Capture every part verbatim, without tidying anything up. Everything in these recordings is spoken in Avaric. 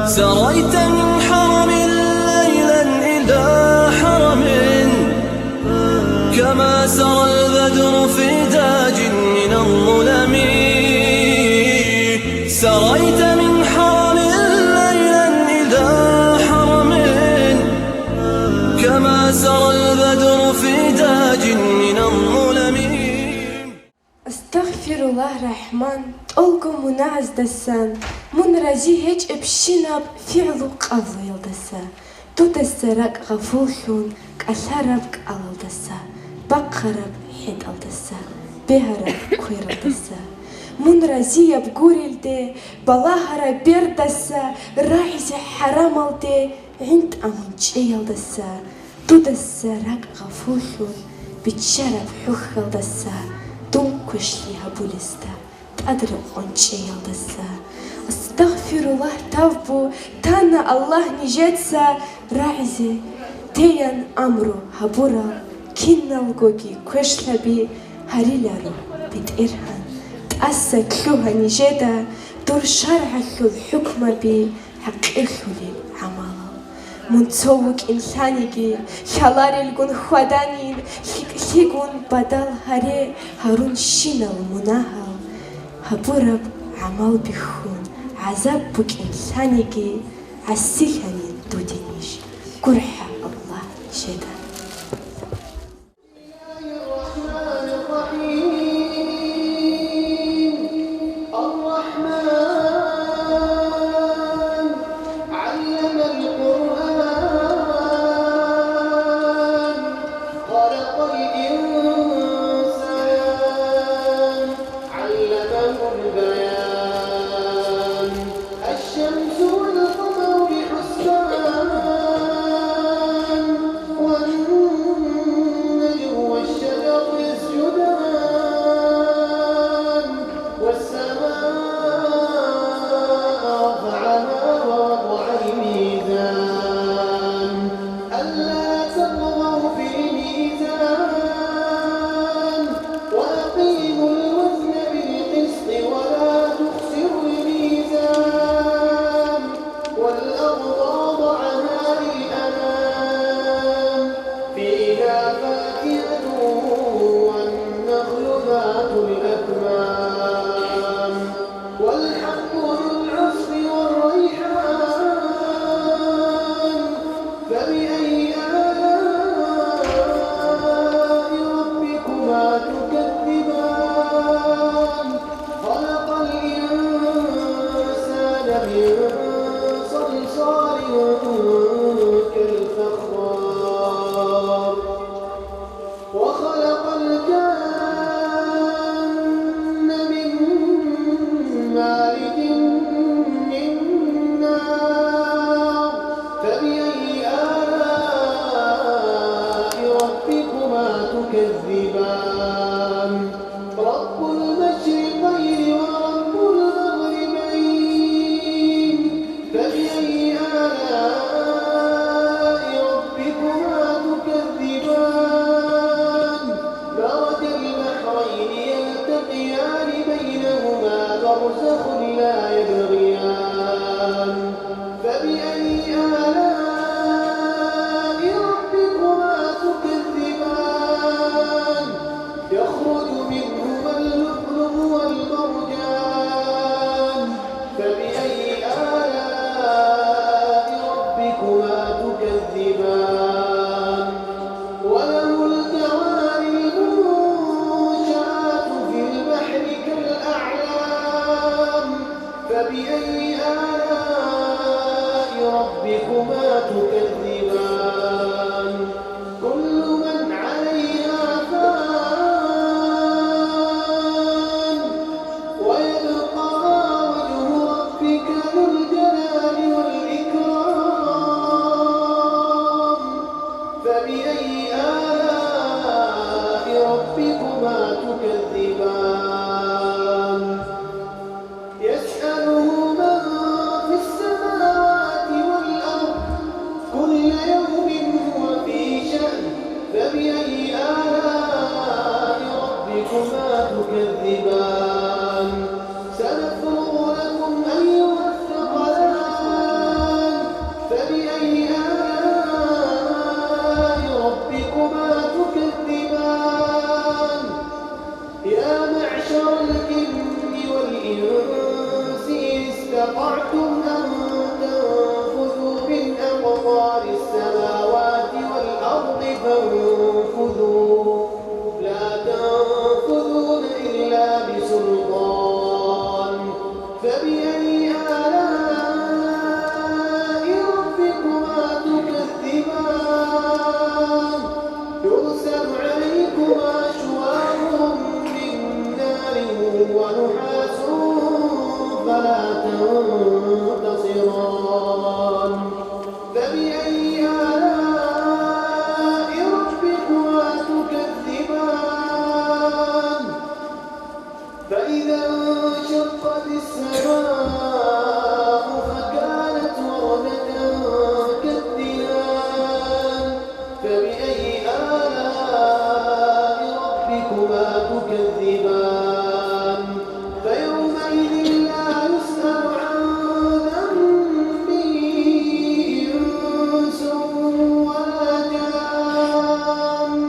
سريت من حرم ليلا إلى حرم، كما سرى البدر في تاج من الظلم. سريت من حرم ليلا إلى حرم، كما سرى البدر في تاج من الظلم. Астагъфируллагь, Рахман, тӀолго мунагьаздасан, мун рази гьечӀебщинаб фигӀлу-къавлуялдаса, дудаса ракӀ гъафуллъун кӀалъараб кӀалалдаса, бахъараб хӀетӀалдаса, бегьараб квералдаса, мун разияб гурелде балагьараб бердаса, рагӀизе хӀарамалде гӀинтӀамун чӀеялдаса, дудаса ракӀ гъафуллъун биччараб хӀухьалдаса, дун квешлъи гьабулесда тӀадрекъон чӀеялдаса. Астагъфируллагь, тавбу тана Аллагь нижеца, рагӀизе теян амру гьабурал киналгоги квешлъаби гьариларо, БетӀергьан. ТӀаса лъугьа нижеда дур шаргӀалъул хӀукмаби, хӀакъирлъулел гӀамалал. Мун цо вукӀин лъаниги, лъаларелгун хьваданин, лъикӀлъигун бадал гьаре гьарунщинал мунагьал. Гьабураб гӀамал бихьун, гӀазаб букӀин лъаниги, гӀасилъанин дудинищ, гурхӀа Аллагь нижеда. بسم الله الرحمن الرحيم. الرحمن. علم القرآن. خلق الإنسان. علمه البيان. الشمس والقمر بحسبان. والنجم والشجر يسجدان. والسماء رفعها ووضع الميزان. ألا تطغوا في الميزان. وأقيموا الوزن بالقسط ولا تخسروا الميزان. والأرض وضعها للأنام. فيها فاكهة والنخل ذات الأكمام. والحب ذو العصف والريحان. فبأي آلاء ربكما تكذبان؟ خلق الإنسان من صلصال كالفخار. وخلق الجان من مارج من نار. فبأي آلاء ربكما تكذبان؟ رب المشرقين ورب المغربين. فبأي آلاء ربكما تكذبان؟ مرج البحرين يلتقيان بينهما برزخ لا يبغيان. فبأي آلاء ربكما تكذبان؟ يخرج منهما اللؤلؤ والمرجان. فبأي آلاء ربكما تكذبان؟ وله الجوار المنشآت في البحر كالأعلام. فبأي آلاء ربكما تكذبان؟ كل من عليها فان. ويبقى وجه ربك ذو الجلال والإكرام. فبأي آلاء ربكما تكذبان؟ يسأله من في السماوات والأرض. كل أن تنفذوا من أقطار السماوات والأرض فانفذوا، لا تنفذون إلا بسلطان. فبأي آلاء ربكما تكذبان؟ يرسل عليكما شواظ من نار ونحاس فلا تنتصران. فبأي آلاء ربكما تكذبان؟ فإذا انشقت السماء فكانت وردة كالدهان. فبأي آلاء ربكما تكذبان؟ فيومئذ لا يسأل عن ذنبه إنس ولا جان.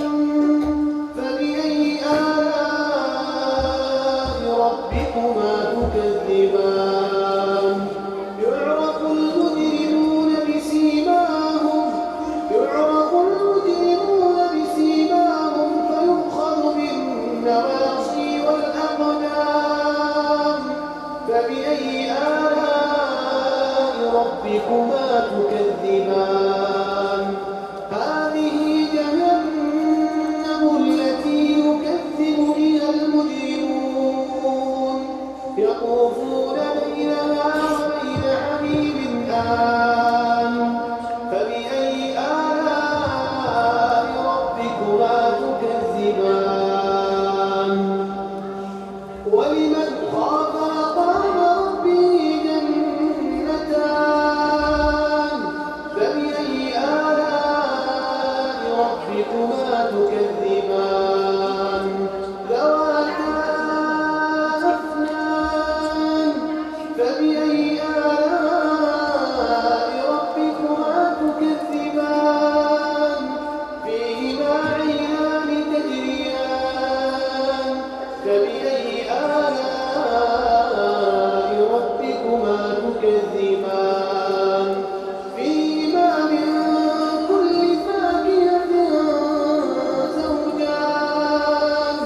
فبأي آلاء ربكما تكذبان؟ يعرف المجرمون بسيماهم، يعرف المجرمون بسيماهم فيؤخذ بالنواصي والأقدام. فبأي آلاء ربكما تكذبان؟ هذه جهنم التي يكذب بها المجرمون، يطوفون بينها وبين حميم آن. فبأي آلاء ربكما تكذبان؟ ولمن خاف مقام ربه جنتان. فبأي آلاء ربكما تكذبان؟ ذواتا أفنان. فبأي آلاء ربكما تكذبان؟ فيهما عينان تجريان. فبأي آلاء ربكما تكذبان؟ فيهما من كل فاكهة زوجان.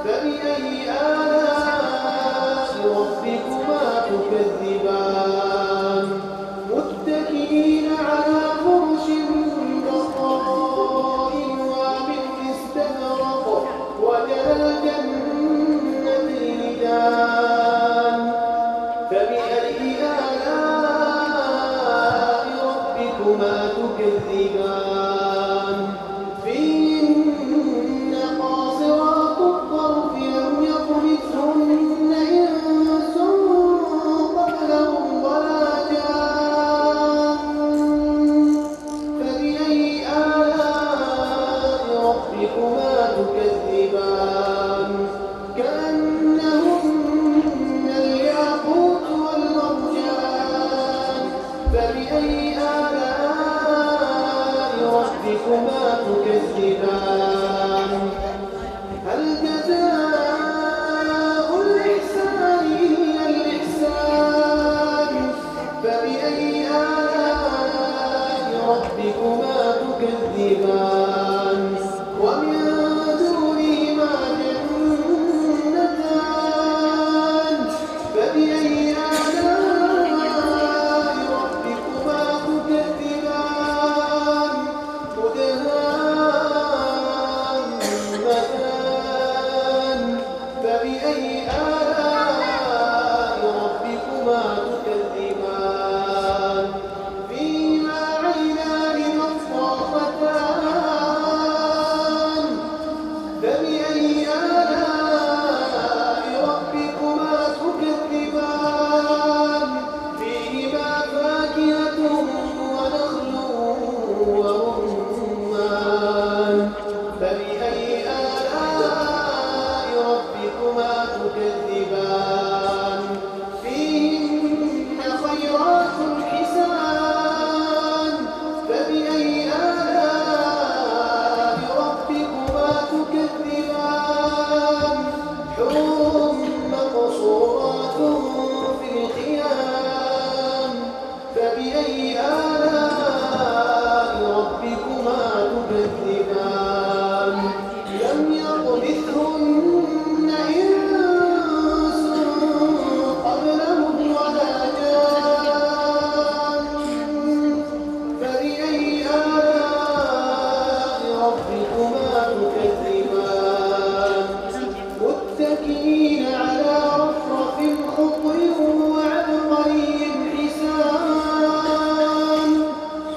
فبأي آلاء ربكما تكذبان؟ متكئين على فرش بطائنها من استبرق وجنى الجنتين دان. فبأي آلاء ربكما تكذبان؟ فيهن قاصرات الطرف لم يطمثهن إنس قبلهم ولا جان. فبأي آلاء ربكما تكذبان؟ كأنهن الياقوت والمرجان. فبأي آلاء ربكما تكذبان؟ هل جزاء الإحسان إلا الإحسان؟ فبأي آلاء ربكما تكذبان؟ ومن دونهما جنتان. فبأي آلاء ربكما تكذبان؟ مدهامتان. فبأي آلاء ربكما تكذبان؟ فيهما عينان نضاختان. فبأي آلاء ربكما تكذبان؟ لم يطمثهن إنس قبلهم ولا جان. فبأي آلاء ربكما تكذبان؟ متكئين على رفرف خضر وعبقري حسان.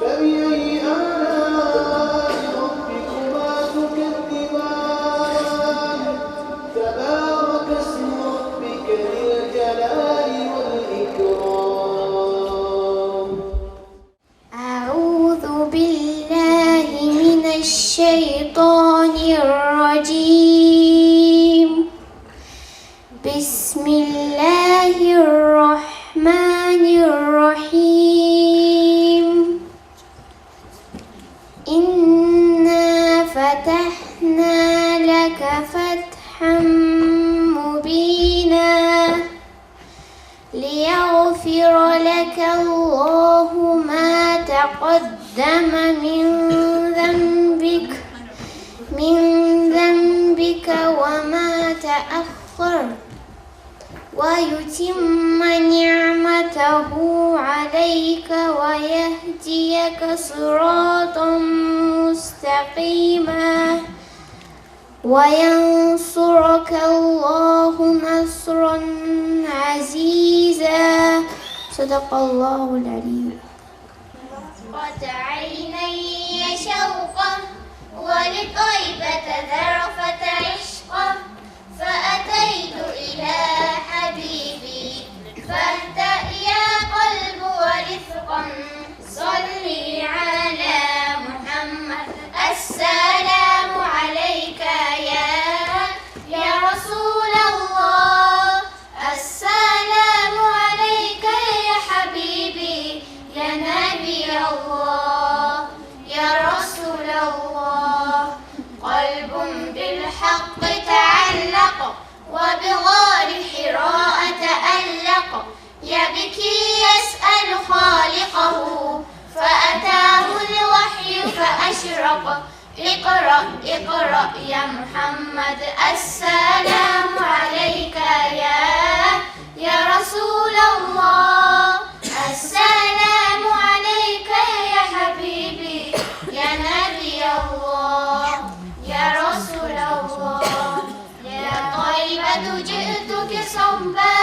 فبأي آلاء ربكما تكذبان؟ تبارك اسم ربك ذي الجلال والإكرام. أعوذ بالله من الشيطان الرجيم. بسم الله الرحمن الرحيم. إنا فتحنا لك فتحا مبينا. ليغفر لك الله ما تقدم من ذنبك، من ذنبك وما تأخر، ويتم نعمته عليك ويهديك صراطا مستقيما. وينصرك الله نصرا عزيزا. صدق الله العلي. قرت عيني شوقا ولطيبة ذرفت عشقا، فأتيت إلى حبيبي فاهدأ يا قلب ورفقا. صلي على محمد. السلام عليك يا، يا رسول الله. السلام عليك يا حبيبي، يا نبي الله، يا رسول الله. قلب بالحق تعلق، وبغار حراء تألق، يبكي يسأل خالقه، فأتاه الوحي فأشرق. اقرأ، اقرأ يا محمد، السلام عليك يا، يا رسول الله. السلام عليك يا حبيبي، يا نبي الله، يا رسول الله. يا طيبة جئتك صبا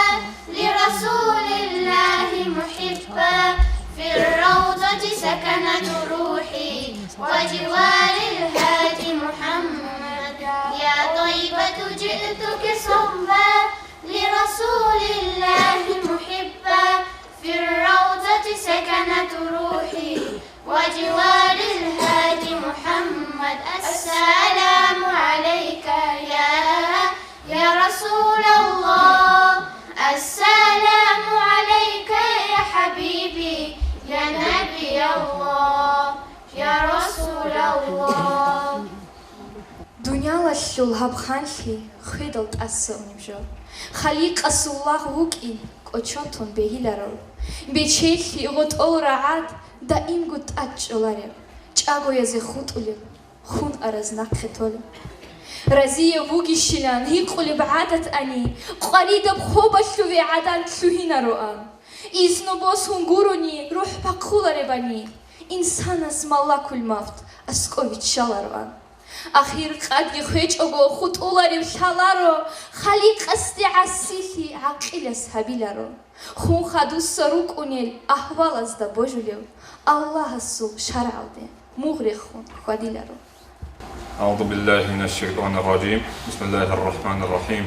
لرسول الله محبا، في الروضة سكنت روحي وجوار الهادي محمد. يا طيبة جئتك صبا لرسول الله محبا، في الروضة سكنت روحي وجوار الهادي محمد. السلام عليك يا، يا رسول الله. السلام عليك يا حبيبي، يا نبي الله، يا رسول الله. Дуниялалъул гьаб ханлъи хведал тӀаса унеб жо. Халикъасул лагъ вукӀин кӀочон тун бегьиларал. Бечелъи, гъотӀол рагӀад даимго тӀад чӀолареб, чӀагоязе хутӀулеб, хун араз нахъе толеб. Разияб вугищилан гьикъулеб гӀадат ани, къваридаб хобалъуве гӀадан лъугьинароан. Изну босун гурони рухӀ бахъуларебани, инсанас малакул мавт аскӀов виччалароан. Ахир къадги хвечӀого хутӀуларев лъаларо, Халикъасде гӀасилъи гӀакъилас гьабиларо. Хун хадуса рукӀунел агьвалазда божулев, Аллагьасул шаргӀалде мугъ рехун хьвадиларо. أعوذ بالله من الشيطان الرجيم. بسم الله الرحمن الرحيم.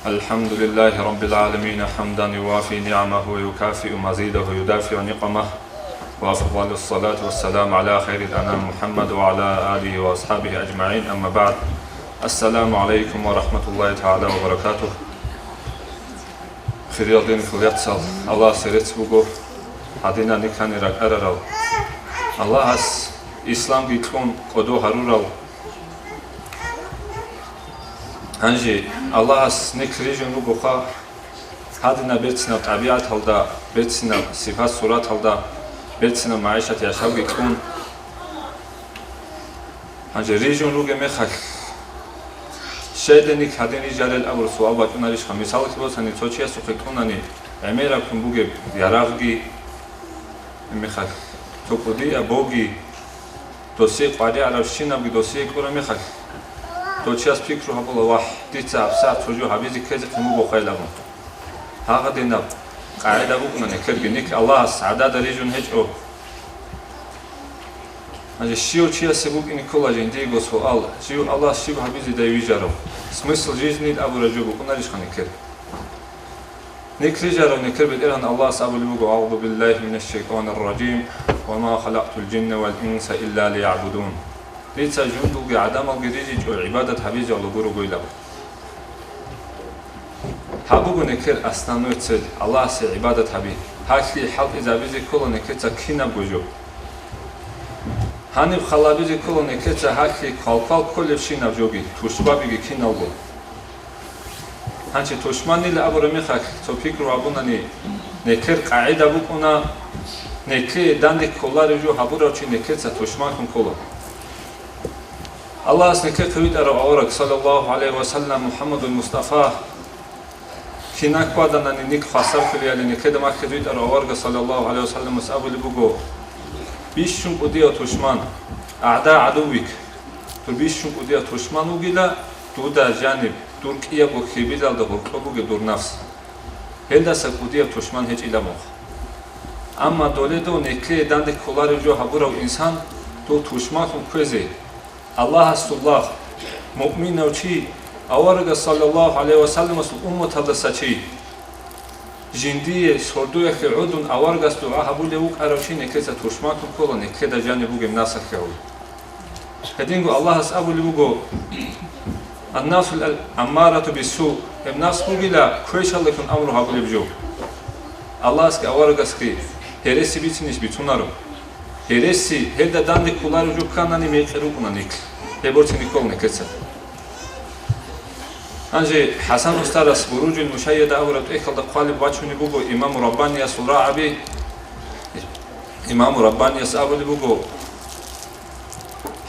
الحمد لله رب العالمين، حمدا يوافي نعمه ويكافئ مزيده ويدافع نقمه، وأفضل الصلاة والسلام على خير الأنام محمد وعلى آله وأصحابه أجمعين، أما بعد. السلام عليكم ورحمة الله تعالى وبركاته. Хириял динул яцал, Аллагьасе рецц буго гьадинал никани ракӀарарал, Аллагьас исламги кьун кӀодо гьарурал. Гьанже Аллагьас нилъ рижун ругоха, Гьадинаб берцинаб тӀабигӀаталда, берцинаб сипат-сураталда, берцинаб магӀишат яшавги кьун, гьанже рижун ругеб мехалъ, щайда нилъ гьадин рижарел абураб суал бачӀунарищха? Мисалалъе босани, цо чиясухъе кьунани гӀемераб ккун бугеб ярагъги, гьеб мехалъ цо кӀудияб боги, досие къваригӀарабщинабги досие кьураб мехалъ, дов чияс пикру гьабула: «Вагь, дица гьабсагӀат цо жо гьабизе ккезехъин бугохъайилан». Гьагъадинаб къагӀида букӀуна нилъерги, нилъ Аллагьас гӀадада рижун гьечӀо. Гьанже щив чиясе букӀине ккола жиндиего суал, жив Аллагьас щиб гьабизедай вижарав? Смысл жизни абураб жо букӀунарищха нилъер? Нилъ рижарав нилъер БетӀергьан Аллагьас абулеб буго: «أعوذ بالله من الشيطان الرجيم. وما خلقت الجن والإنس إلا ليعبدون». Дица жундулги гӀадамалги рижичӀо гӀибадат гьабизе гуро гойилан. Гьаб буго нилъер основной цель, Аллагьасе гӀибадат гьаби. Гьалъие хӀалтӀизабизе ккола нилъеца кинабго жо. Гьаниб халабизе ккола нилъеца гьалъие квалквал кколебщинаб жоги, тушбабиги киналго. Гьанже тушманила абураб мехалъ цо пикру гьабунани, нилъер къагӀида букӀуна, нилъее данде кколареб жо гьабурав чи нилъеца тушманлъун ккола. Аллагьас нилъехъе витӀарав авараг, саллаллагьу гӀалайгьи ва саллам, МухӀаммадул Мустафа, кина хьваданани нилъ хвасарлъулеян нилъеда махьизе витӀарав аварагас, саллаллагьу гӀалайгьи ва салламас, абулеб буго: «Бищун кӀудияв тушман, агӀда гӀадуввик, дур бищун кӀудияв тушман вугила дуда жаниб, дур кӀиябго хьибилалда гьоркьоб бугеб дур нафс. Гьелдаса кӀудияб тушман гьечӀила мухъ. Амма доле дов нилъее данде кколареб жо гьабурав инсан, дов тушманлъун кквезе». Аллагьасул лагъ, муъминав чи, аварагас саллаллагьу гӀалайгьи ва салламасул умматалдаса чи, жиндие сордоялъе гӀодун аварагас дугӀа гьабулев вукӀарав чи нилъеца тушманлъун ккола, нилъеда жаниб бугеб нафсалъе гӀоло. Гьединго Аллагьас абулеб буго: «Ан-нафсул ал-, аммарату биссу», гьеб нафс бугила квешалдалъун амру гьабулеб жо. Аллагьасги аварагасги гьереси бицинищ бицунаро? Гьереси, гьелда данде кколареб жо кканани мекъи рукӀуна нилъ. Гьеб борцин ккола нилъеца. Гьанже ХӀасан устарас Буруджул Мушайяда абураб тӀехьалда хъвалеб бачунеб буго Имаму Раббаниясул рагӀаби. Имаму Раббанияс абулеб буго,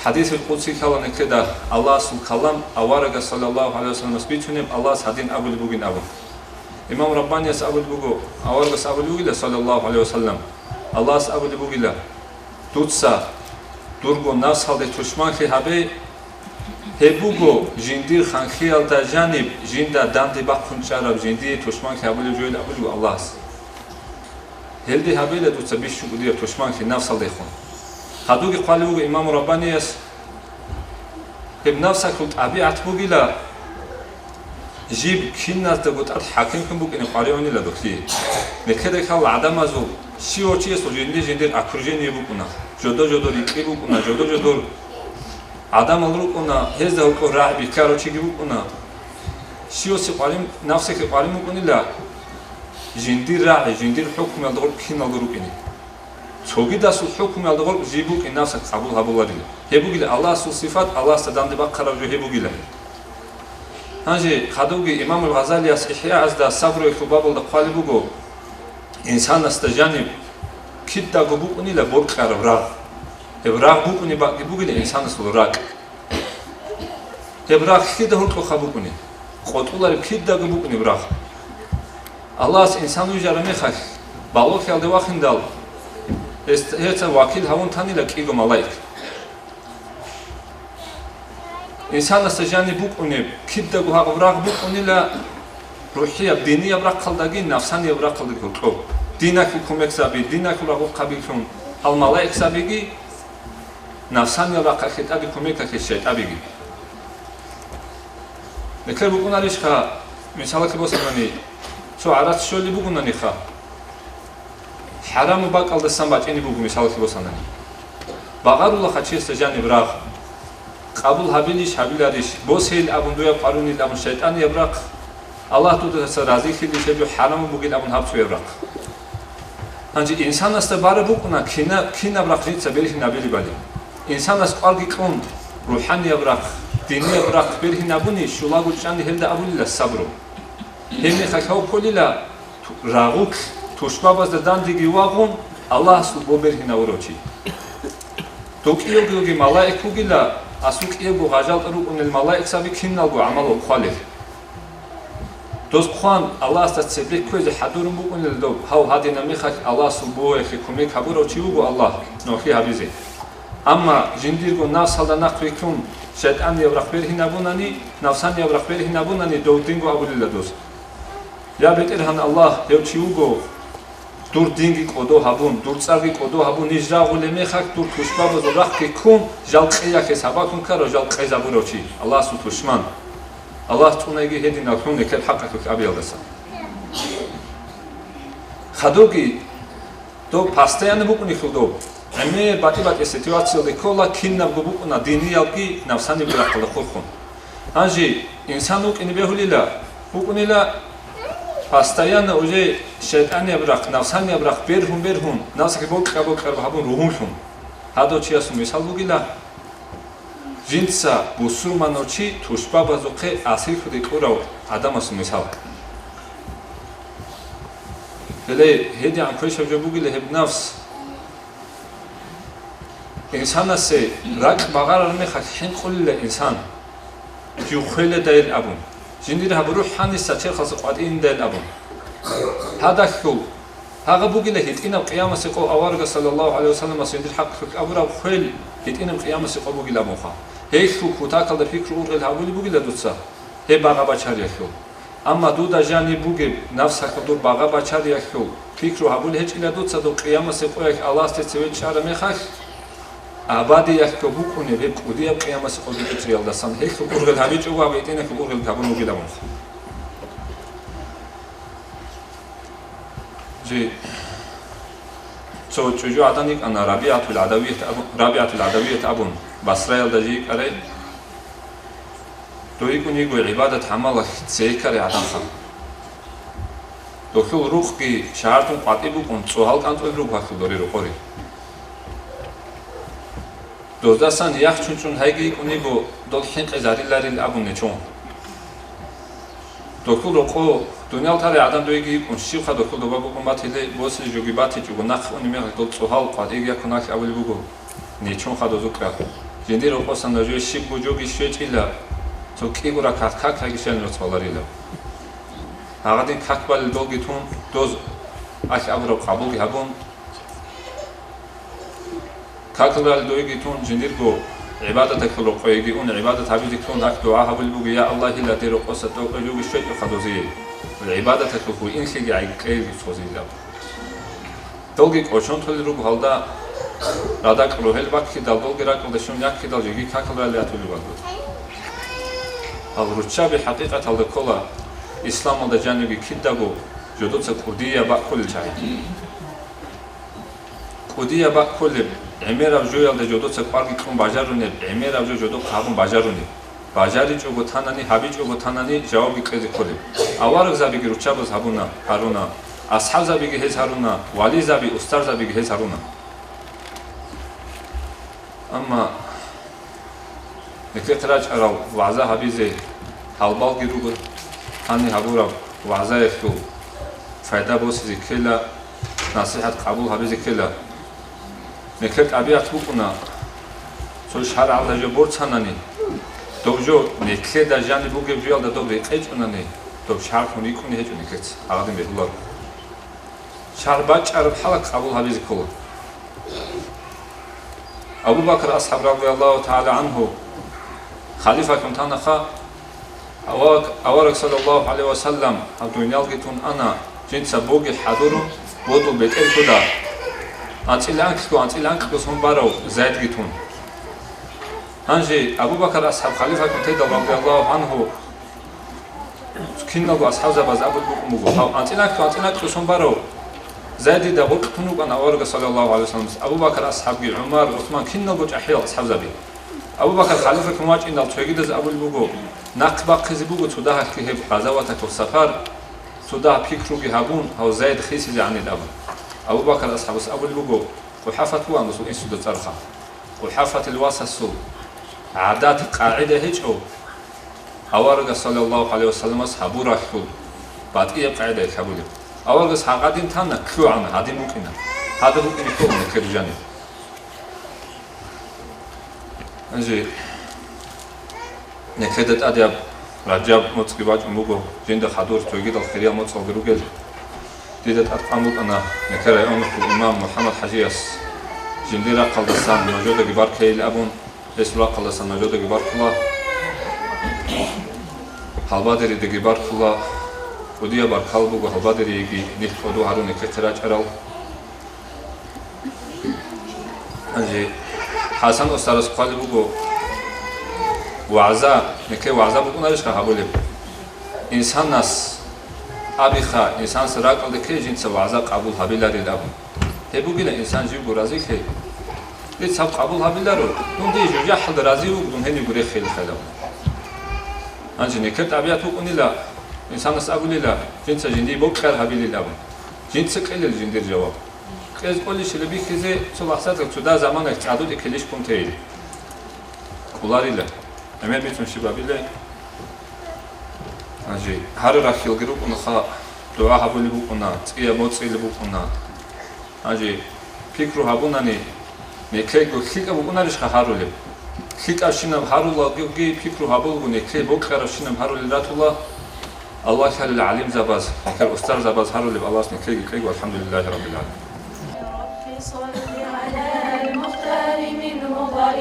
хӀадисул къудси ккола нилъеда, Аллагьасул калам, аварагас саллаллагьу гӀалайгьи ва салламас бицунеб, Аллагьас гьадин абулеб бугин абун. Имам Раббанияс абулеб буго, аварагас абулеб бугила, саллаллагьу гӀалайгьи ва саллам, Аллагьас абулеб бугила: «Дуца дурго нафсалде тушманлъи гьабе, гьеб буго жиндир ханлъиялда жаниб жинда данде бахъун чӀараб жиндие тушманлъи гьабулеб жойил», абулеб буго Аллагьас. Гьелде гьабейила дуца бищун кӀудияб тушманлъи нафсалдехун. Гьадуги хъвалев вуго Имаму Раббанияс, гьеб нафсалъул тӀабигӀат бугила, жиб киназдаго тӀад хӀакимлъун букӀине къваригӀунила духъе. Нилъеда ккола гӀадамазул, щивав чиясул жинди-жиндир окружение букӀуна, жодо-жодор рикьи букӀуна, жодо-жодор гӀадамал рукӀуна, гьезда гьоркьор рагӀи бихьарав чиги вукӀуна. Щивасе къварин, нафсалъе къварин букӀунила, жиндир рагӀи, жиндир хӀукмуялда гъоркь киналго рукӀине. Цогидасул хӀукмуялда гъоркь жиб букӀин нафсалъ къабул гьабуларила. Гьеб бугила Аллагьасул сифат, Аллагьасда данде бахъараб жо гьеб бугила. Гьанже хадубги Имамул Гъазалияс ИхӀяазда сабруялъул бабалда хъвалеб буго, инсанасда жаниб кидаго букӀунила бокьараб рагъ. Гьеб рагъ букӀунеб бакӀги бугила инсанасул ракӀ. Гьеб рагъ лъида гьоркьохъа букӀунеб? КъотӀулареб кидаго букӀунеб рагъ. Аллагьас инсан вижараб мехалъ, балугълъиялде вахиндал, гьес-, гьеца вакил гьавун танила кӀиго малаик. Инсанасда жаниб букӀунеб кидаго гьаб рагъ букӀунила рухӀияб, динияб рахъалдаги, нафсанияб рахъалдаги гьоркьоб. Диналъул кумекзаби, диналъул рагъухъабилъун гьал малаикзабиги, нафсанияб рахъалъе тӀаде кумекалъе шайтӀабиги. Нилъер букӀунарищха, мисалалъе босанани, цо гӀарац щолеб бугонаниха, хӀарамаб бакӀалдасан бачӀине буго, мисалалъе босанани. Багъарулаха чиясда жаниб рагъ. Къабул гьабилищ, гьабиларищ, босейил абун, дуяб къварунил абун шайтӀанияб рахъ, Аллагь дудаса разилъилищ гьеб жо хӀарамаб бугил абун гьаб цояб рахъ. Гьанже инсанасда бараб букӀуна кина-, кинаб рахъ жинца бергьинабилебали. Инсанас кӀварги кьун, рухӀанияб рахъ, динияб рахъ бергьинабуни, щулаго чӀани гьелда абулила сабру. Гьеб мехалъ гьав кколила, Ту-, рагъулъ тушбабазда дандеги вагъун, Аллагьасул бо бергьинавурав чи. Дов кӀиявги малаик вугила, асул кӀиявго гъажал рукӀунел малаикзаби киналго гӀамалал хъвалел. Доз хъван, Аллагьасда цебе кквезе хӀадурун букӀунел доб, гьав гьадинаб мехалъ Аллагьасул боялъе кумек гьабурав чи вуго Аллагь, нухӀи гьабизе. Амма жиндирго нафсалда нахъ вихьун, шайтӀанияб рахъ бергьинабунани, нафсанияб рахъ бергьинабунани, дов динго абулила доз: «Я БетӀергьан Аллагь, гьев чи вуго, дур динги кӀодо гьабун, дур цӀарги кӀодо гьабун, ниж рагъулеб мехалъ дур тушбабазул рахъги ккун, жал къеялъе сабаблъун ккарав, жал къезабурав чи, Аллагьасул тушман». Аллагь цӀунайги гьединал хӀун нилъер хӀакъалъулъ абиялдаса. Хадурги доб постоянно букӀунелъул доб. ГӀемер батӀи-батӀи ситуациялде ккола, кинабго букӀуна диниябги нафсаниябги рахъалда хурхун. Гьанже инсан вукӀине бегьулила, букӀунила постоянно уже шайтӀанияб рахъ, нафсанияб рахъ бергьун-бергьун, нафсалъе бокьа-бокьараб гьабун ругьунлъун. Гьадав чиясул мисал бугила, жинца бусурманав чи тушбабазухъе асирлъуде кьурав гӀадамасул мисал. Гьеле гьедигӀан квешаб жо бугила гьеб нафс. Инсанасе ракь багъарар мехалъ хӀинкъулила инсан, жив хвеледайил абун, жиндир гьаб рухӀ гьаниса черхалъа къватӀиндайил абун. Гьадалъул гьагъа бугила гьитӀинаб къиямасе къо аварага саллаллагьу гӀалайгьи вассаламас жиндир хӀакъалъулъ абураб хвел гьитӀинаб къиямасе къо бугила абунха. Гьелъул кутакалда пикру ургъел гьабулеб бугила дуца гьеб багъа бачариялъул. Амма дуда жаниб бугеб нафсалъул дур багъа бачариялъул пикру гьабулеб гьечӀила дуца дов къиямасе къоялъ Аллагьасде цеве чӀараб мехалъ, абадиялъго букӀунеб гьеб кӀудияб къиямасе къо букӀинчӀиялдасан гьелъул ургъел гьабичӀого ва гьитӀинаб ургъел гьабун бугилан. Жи цо чӀужу гӀадан йикӀана, Рабиатул ГӀадавият абу-, Рабиатул ГӀадавият абун, Басраялда жи йикӀарай. Дой йикӀун йиго гӀибадат-гӀамалалъ цейкарай гӀадамха. Дохьул рукъги шагьардун къватӀиб букӀун, цӀогьал кӀанцӀулел руго гьалъул дори рокъори. Доздасан яхчун чӀун гьайги йикӀун йиго, дол хӀинкъизариларил абун нечон. Дохьул рокъо дуниял тарай гӀадан дойги йикӀун, щибха дохьул доба букӀун батилей, босизе жоги батичӀого, нахъе унеб мехалъ дол цӀогьал къватӀиги якун ахь абулеб буго. Нечун хадур рукӀа. Жиндир рокъосан нужее щибго жоги щвечӀила, цо кӀиго ракагӀат как лъайги щвелин роц баларила. Гьагъадин как балел долги тун, доз ахь абураб къабулги гьабун, как балел дойги тун, жиндирго гӀибадаталъул рокъоеги ун, гӀибадат гьабизе ккун, ахь дугӀа гьабулеб буго: «Я Аллагь, ила дир рокъоса тӀокӀаб жоги щвечӀо хадузие, гӀибадаталъул гьуинлъиги гӀайги кьейилги цозилаб». Долги кӀочон толел руго гьалда, радакь рогьел баккидал, долги ракӀалда щун яккидал, жеги какал ралли атулеб буго. Гьал руччаби хӀакъикъаталда ккола, исламалда жанивги кидаго жодоца кӀудияб баккулел чагӀи. КӀудияб баккулеб, гӀемераб жоялда жодоца кӀварги кьун бажарунеб, гӀемераб жо жодохъ гьабун бажарунеб. БажаричӀого танани, гьабичӀого танани, жавабги кьезе кколеб. Аварагзабиги руччабаз гьабуна, гьаруна, асхӀабзабиги гьез гьаруна, вализаби, устарзабиги гьез гьаруна. Амма нилъехъе рачӀарал вагӀза гьабизе гьалбалги руго, гьаниб гьабураб вагӀзаялъул пайда босизе ккела, насихӀат къабул гьабизе ккела. Нилъер тӀабигӀат букӀуна, цо шаргӀалда жо борцанани, доб жо нилъеда жаниб бугеб жоялда доб рекъечӀунани, доб шаргӀлъун рикӀкӀунеб гьечӀо нилъеца, гьагъадин бегьуларо. ШаргӀ бачӀараб хӀалакъ къабул гьабизе ккола. Абу Бакр асхӀаб, радияллагьу тагӀала гӀангьу, халифалъун танаха, Авараг, авараг саллаллагьу гӀалайгьи ва саллам гьаб дуниялги тун ана, жинца боги хӀадурун, бодул бетӀер ккола. АнцӀила анкьго, анцӀила анкьго сон барав Зайдги тун. Гьанже Абу Бакр асхӀаб халифалъун тедал, радияллагьу гӀангьу, киналго асхӀабзабаз абулеб букӀун буго: «Гьав анцӀила анкьго, анцӀила анкьго сон барав Зайдида гъоркь тун вукӀана аварагас саллаллагьу гӀалайгьи ва саллам». Абу Бакр асхӀабги, ГӀумар, ГӀусман, киналго чӀахӀиял асхӀабзаби. Абу Бакр халифалъун вачӀиндал цогидаз абулеб буго: «Нахъ бахъизе буго цо дагьалъги гьеб гъазаваталъул сапар, цо дагь пикруги гьабун, гьав Зайд хисизегӀанин», – абун. Абу Бакр асхӀабас абулеб буго: «КъухӀафат буган досул инсуда цӀарха». КъухӀафатил васасул гӀадат-къагӀида гьечӀо, аварагас саллаллагьу гӀалайгьи ва салламас гьабуралъул батӀияб къагӀидаялъ гьабулеб. Аварагас гьагъадин тана, лъугӀана, гьадин букӀина. Гьадаб букӀине ккола нехер жаниб. Гьанже нехеда тӀадаб Ражаб моцӀги бачӀун буго, жинда хадур цогидал хириял моцӀалги ругел. Дида тӀадкъан букӀана нехер районухъул имам МухӀаммад-хӀажияс жиндир рахъалдасан нажодаги баркайил абун. Гьесул рахъалдасан нажодаги баркула, гьалбадеридаги баркула. КӀудияб баркал буго гьалбадериеги нилъ кӀодо гьарун нехехъе рачӀарал. Гьанже ХӀасан устарас хъвалеб буго, вагӀза, нехе вагӀза букӀунарищха гьабулеб? Инсанас абиха, инсанас ракӀалде кке жинца вагӀза къабул гьабиларил абун. Гьеб бугила инсан живго разилъи. Дица гьаб къабул гьабиларо, дун дие жужахӀалда рази вуго, дун гьенивго рехилихъайилан. Гьанже нехер тӀабигӀат букӀунила, инсанас абулила, жинца жиндие бокьар гьабилил абун. Жинца кьелил жиндир жаваб. Кьез кӀолищила бихьизе, цо махсадлъи цо дагь заманаялъ цӀадуде ккелищ ккун тейил. Кколарила. ГӀемер бицун щиб абилей? Гьанже гьарурахьилги рукӀунаха, дугӀа гьабулеб букӀуна, цӀияб моцӀилеб букӀуна. Гьанже пикру гьабунани, нехего лъикӀаб букӀунарищха гьарулеб? ЛъикӀабщинаб гьарулагоги пикру гьабулго, нехе бокьарабщинаб гьарулел ратула. Аллагь лъалел гӀалимзабаз, нехер устарзабаз гьарулеб Аллагьас нехеги кьего, алхӀамдулиллагьи раббил гӀаламин. رب صل على المختار من مضر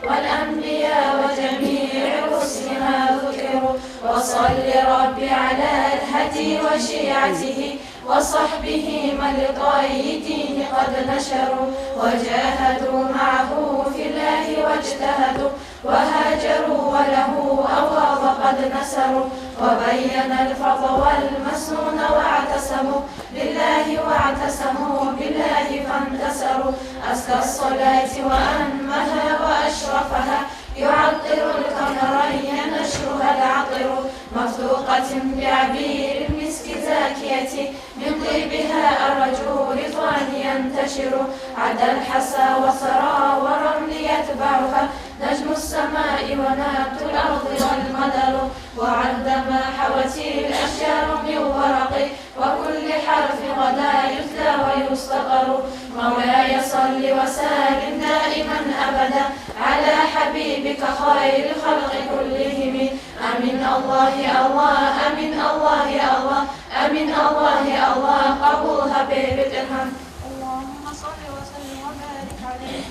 والأنبياء وجميع رسلها ذكروا، وصل رب على الهدي وشيعته وصحبه من لطي الدين قد نشروا، وجاهدوا معه في الله واجتهدوا، وهاجروا وله أبواب قد نسروا، وبين الفرض والمسنون واعتصموا بالله، واعتصموا بالله فانتصروا. أزكى الصلاة وأنمها وأشرفها، يعطر الكون ريا نشرها العطر، مفتوقة بعبير المسك زاكية، من طيبها أرجو رضوان ينتشر. عدا الحصى وثرى والرمل يتبعها نجم السماء ونبت الأرض والمدر. وعد ما حوت الأشجار من ورق، وكل حرف غدا يتلى ويستقر. مولاي صل وسلم دائما أبدا على حبيبك خير الخلق كلهم. آمين الله يا الله، آمين الله يا الله، آمين الله يا الله، قبول هبه بترهم. اللهم صل وسلم وبارك عليه.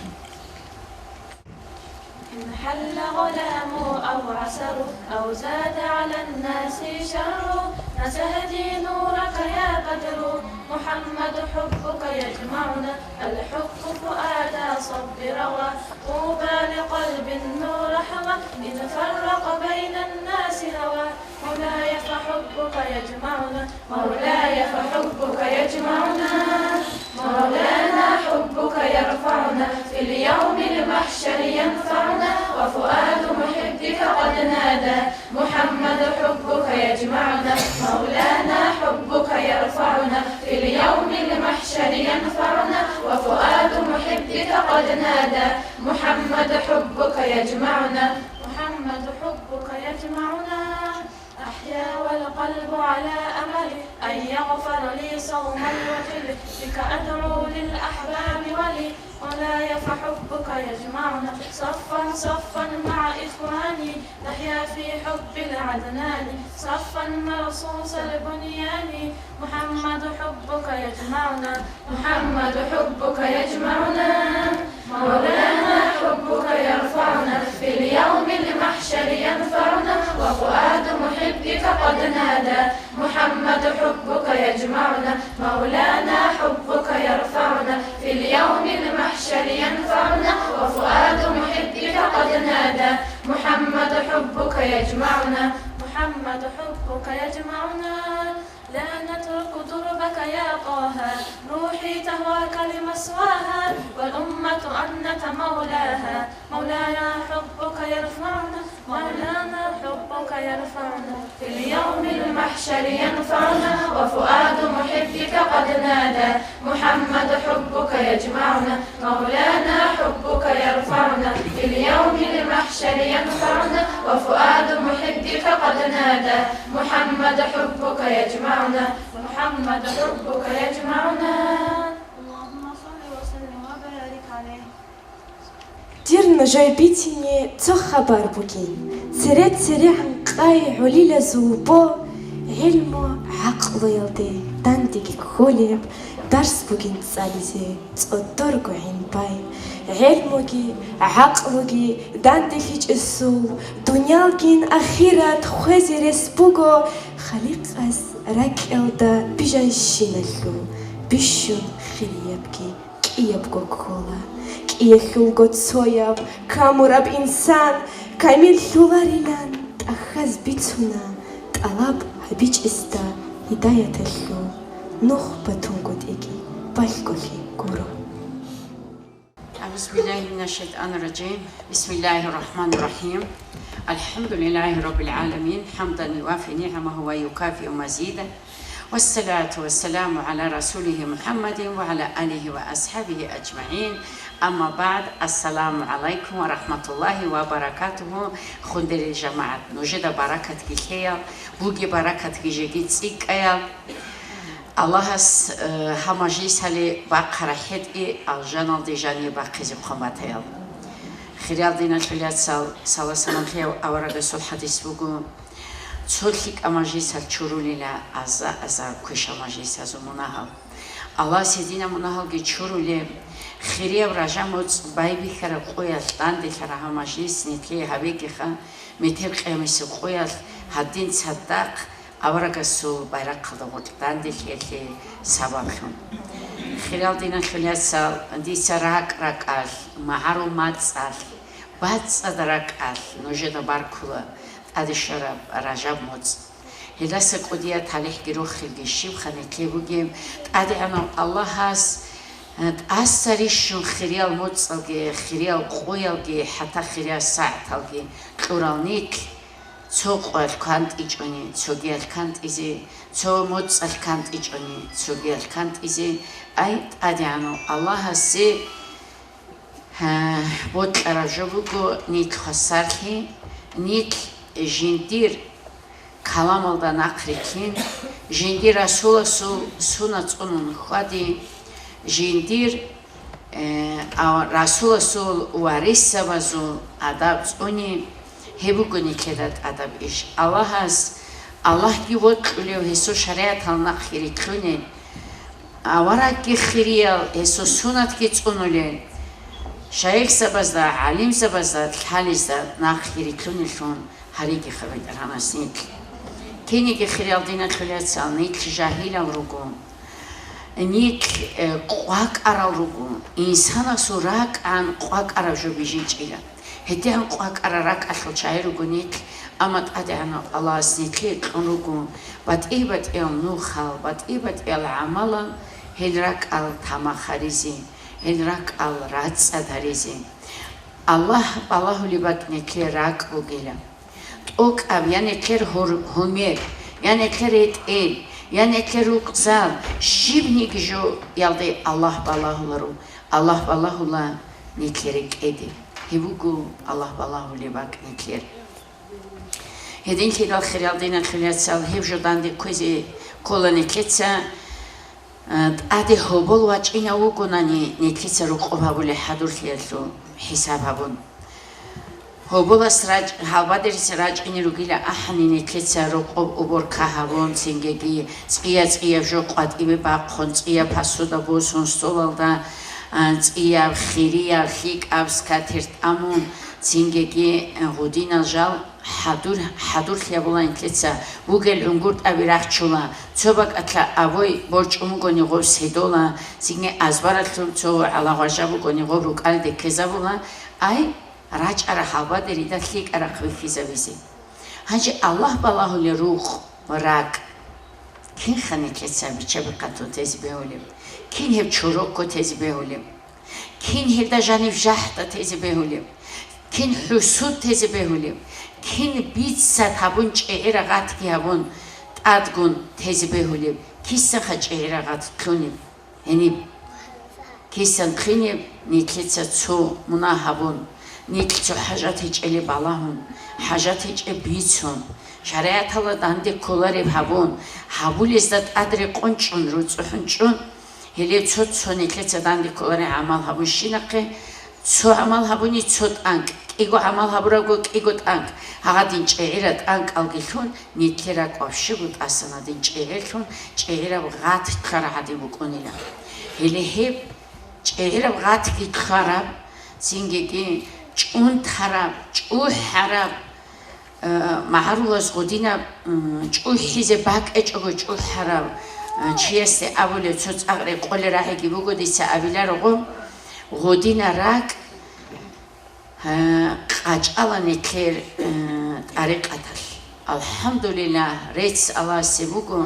إن حل غلام أو عسر، أو زاد على الناس شر، نسهدي نورك يا بدر، محمد حبك يجمعنا، الحب فؤادا صب روى، طوبى لقلب نور حوى، إن فرق بين الناس هوى، مولاي فحبك يجمعنا، مولاي فحبك يجمعنا، مولانا حبك يرفعنا، في اليوم المحشر ينفعنا، وفؤاد محبك قد نادى، محمد حبك يجمعنا، مولانا حبك يرفعنا، في اليوم المحشر ينفعنا، وفؤاد محبك قد نادى، محمد حبك يجمعنا، محمد حبك يجمعنا. أحيا والقلب على أمل أن يغفر لي صوم الوتر، بك أدعو للأحباب ولي، مولاي فحبك يجمعنا، صفا صفا مع إخواني، نحيا في حب العدنان، صفا مرصوص البنيان، محمد حبك يجمعنا، محمد حبك يجمعنا، مولانا حبك يرفعنا، في اليوم المحشر ينفعنا، وفؤاد محبك قد نادى، محمد حبك يجمعنا، مولانا حبك يرفعنا، في اليوم المحشر ينفعنا، وفؤاد محبك قد نادى، محمد حبك يجمعنا، محمد حبك يجمعنا. لا نترك دربك يا طه، روحي تهواك لمسواها، والأمة أنت مولاها، مولانا حبك يرفعنا، مولانا حبك يرفعنا، في اليوم المحشر ينفعنا، وفؤاد محبك قد نادى، محمد حبك يجمعنا، مولانا حبك يرفعنا، في اليوم المحشر ينفعنا، وفؤاد محبك قد نادى، محمد حبك يجمعنا، محمد محمد حبك يجمعنا. اللهم صل وسلم وبارك عليه. Дир нужее бицине цо хабар бугин, цере-церегӀан къай гӀолилазул бо, гӀелму гӀакълуялде дандеги кколеб, дарс бугин цӀализе цӀодорго гӀинбай. ГӀелмуги гӀакълуги данделъичӀесул, дуниялгин ахират хвезе рес буго, Халикъас ракӀалда бижанщиналъул бищун хириябги кӀиябго ккола. КӀиялъулго цояб камураб инсан камиллъуларилан тӀахьаз бицуна, тӀалаб гьабичӀесда гьидаяталъул нух батунгутӀиги балъголъи гуро. أعوذ بالله من الشيطان الرجيم. بسم الله الرحمن الرحيم. الحمد لله رب العالمين. حمدا يوافي نعمه ويكافئ مزيده. والصلاة والسلام على رسوله محمد وعلى آله وأصحابه أجمعين. أما بعد. السلام عليكم ورحمة الله وبركاته. Хундерил жамагӀат, нужеда баракатги лъеял, буги баракатги жеги цӀикӀкӀаял. Аллагьас, э, гьаб мажлисалде бахъараб хӀетӀи алжаналде жанибе бахъизе хъван батаял. Хириял диналъул яцал, саласанаб лъеяв аварагасул хӀадис буго, цо лъикӀаб мажлисалъ чурулила аза-аза квешал мажлисазул мунагьал. Аллагьас гьединаб мунагьалги чурулеб, хирияб Ражаб муцӀ байбихьараб къоялъ данделъараб гьаб мажлис нилъее гьабегиха, метер къиямасеб къоялъ гьадин цадахъ аварагасул байрахъалда гъоркь данделъиялъе сабаблъун. Хирал диналъул яцал, дица ракӀ-ракӀалъ, магӀарул мацӀалъ, бацӀцӀад ракӀалъ нужеда баркула тӀаде щвараб Ражаб муцӀ. Гьелдаса кӀудияб талихӀги рохелги щибха нилъее бугеб, ТӀадегӀанав Аллагьас, э, тӀаса рищун хириял муцӀалги, хириял къоялги, хӀатта хириял сагӀаталги кьурал нилъ, цо къоялъ кантӀичӀони, цогиялъ кантӀизе, цо муцӀалъ кантӀичӀони, цогиялъ кантӀизе, ай, ТӀадегӀанав Аллагьасе, гьа, бокьараб жо буго нилъ хвасарлъи, нилъ жиндир каламалда нахъ рилълъин, жиндир Расуласул сунат цӀунун хьвади, жиндир Э, а, Расуласул варисзабазул адаб цӀуни, гьеб буго нилъеда тӀадаб иш. Аллагьас, Аллагьги вокьулев гьесул шаригӀатал нахъги рилълъунел, аварагги хириял гьесул сунатги цӀунулел, шайихзабазда, гӀалимзабазда лъалезда нахъги рилълъунеллъун гьариги хабитӀараб гьанас нилъ. Кинеги хириял диналъул яцал, нилъ жагьилал руго. Нилъ, э, къвакӀарал руго, инсанасул ракӀан къвакӀараб жо бижичӀила. ГьедигӀан къвакӀарал ракӀалъул чагӀи руго нилъ, амма ТӀадегӀанав Аллагьас нилъее кьун руго батӀи-батӀиял нухал, батӀи-батӀиял гӀамалал гьел ракӀал тамах гьаризе, гьел ракӀал рацӀцӀад гьаризе. Аллагь балагьулеб бакӀ нилъее ракӀ бугила. ТӀокӀаб, я нилъер гьур-, гьумер, я нилъер ретӀел, я нилъер рукъзал, щибниги жоялде Аллагь балагьуларо, Аллагь балагьула нилъер рекӀеде. Гьеб буго Аллагь балагьулеб бакӀ нилъер. Гьединлъидал хирал диналъул яцал гьеб жо данде кквезе ккола нилъеца. Э, тӀаде гьобол вачӀинав вугонани, нилъеца рокъоб гьабулеб хӀадурлъиялъул хӀисаб гьабун. Гьоболас рачӀ-, гьалбадерис рачӀине ругила ахӀани, нилъеца рокъоб уборка гьабун, цингеги цӀия-цӀияб жо къватӀибе бахъун, цӀияб посуда босун столалда, а, цӀияб хирияб лъикӀаб скатерть амун, цингеги, э, гъудинал жал хӀадур-, хӀадурлъи гьабула нилъеца, бугел гӀунгутӀаби рахчула, цо бакӀалъа авой борчӀун бугони гъоб седола, цинги азбаралъул цо гӀалагъваржа бугони гъоб рукӀалде ккезабула, ай, рачӀара гьалбадерида лъикӀарахъ вихьизабизе. Гьанже Аллагь балагьулел рукъ ва ракӀ. Кинха нилъеца бича-бихъатун тезе бегьулеб? Кин гьеб чорокго тезе бегьулеб? Кин гьелда жанив жахӀда тезе бегьулеб? Кин хӀусуд тезе бегьулеб? Кин бицат гьабун, чӀегӀи рагъатги гьабун, тӀадгун тезе бегьулеб? Кисанха чӀегӀи рагъат кьунеб гьениб? Кисан кьунеб нилъеца цо мунагь гьабун, нилъ цо хӀажат гьечӀели балагьун, хӀажат гьечӀеб бицун, ШаригӀаталда данде кколареб гьабун, гьабулезда тӀад рекъон чӀун, руцӀцӀухӀун чӀун, гьеле цо-цо нилъеца данде кколареб гӀамал гьабунщинахъе, цо гӀамал гьабуни цо тӀанкӀ, кӀиго гӀамал гьабурабго кӀиго тӀанкӀ, гьагъадин чӀегӀира тӀанкӀалги лъун, нилъер ракӀ вообще тӀасан гьадин чӀегӀерлъун, чӀегӀираб гъат ккараб гьадин букӀунила. Гьеле гьеб чӀегӀираб гъатги ккараб, цинги чӀунтараб, чӀухӀараб, э, магӀарулаз гъудинаб, м, чӀухӀизе бакӀечӀого чӀухӀарав, э, чиясде абулеб цо цӀакъ рекъолел рагӀиги буго, дица абиларого, гъудина ракӀ, э, къачӀала нилъер, э, тӀарикъаталъ. АлхӀамдулиллагь, рецц Аллагьасе буго,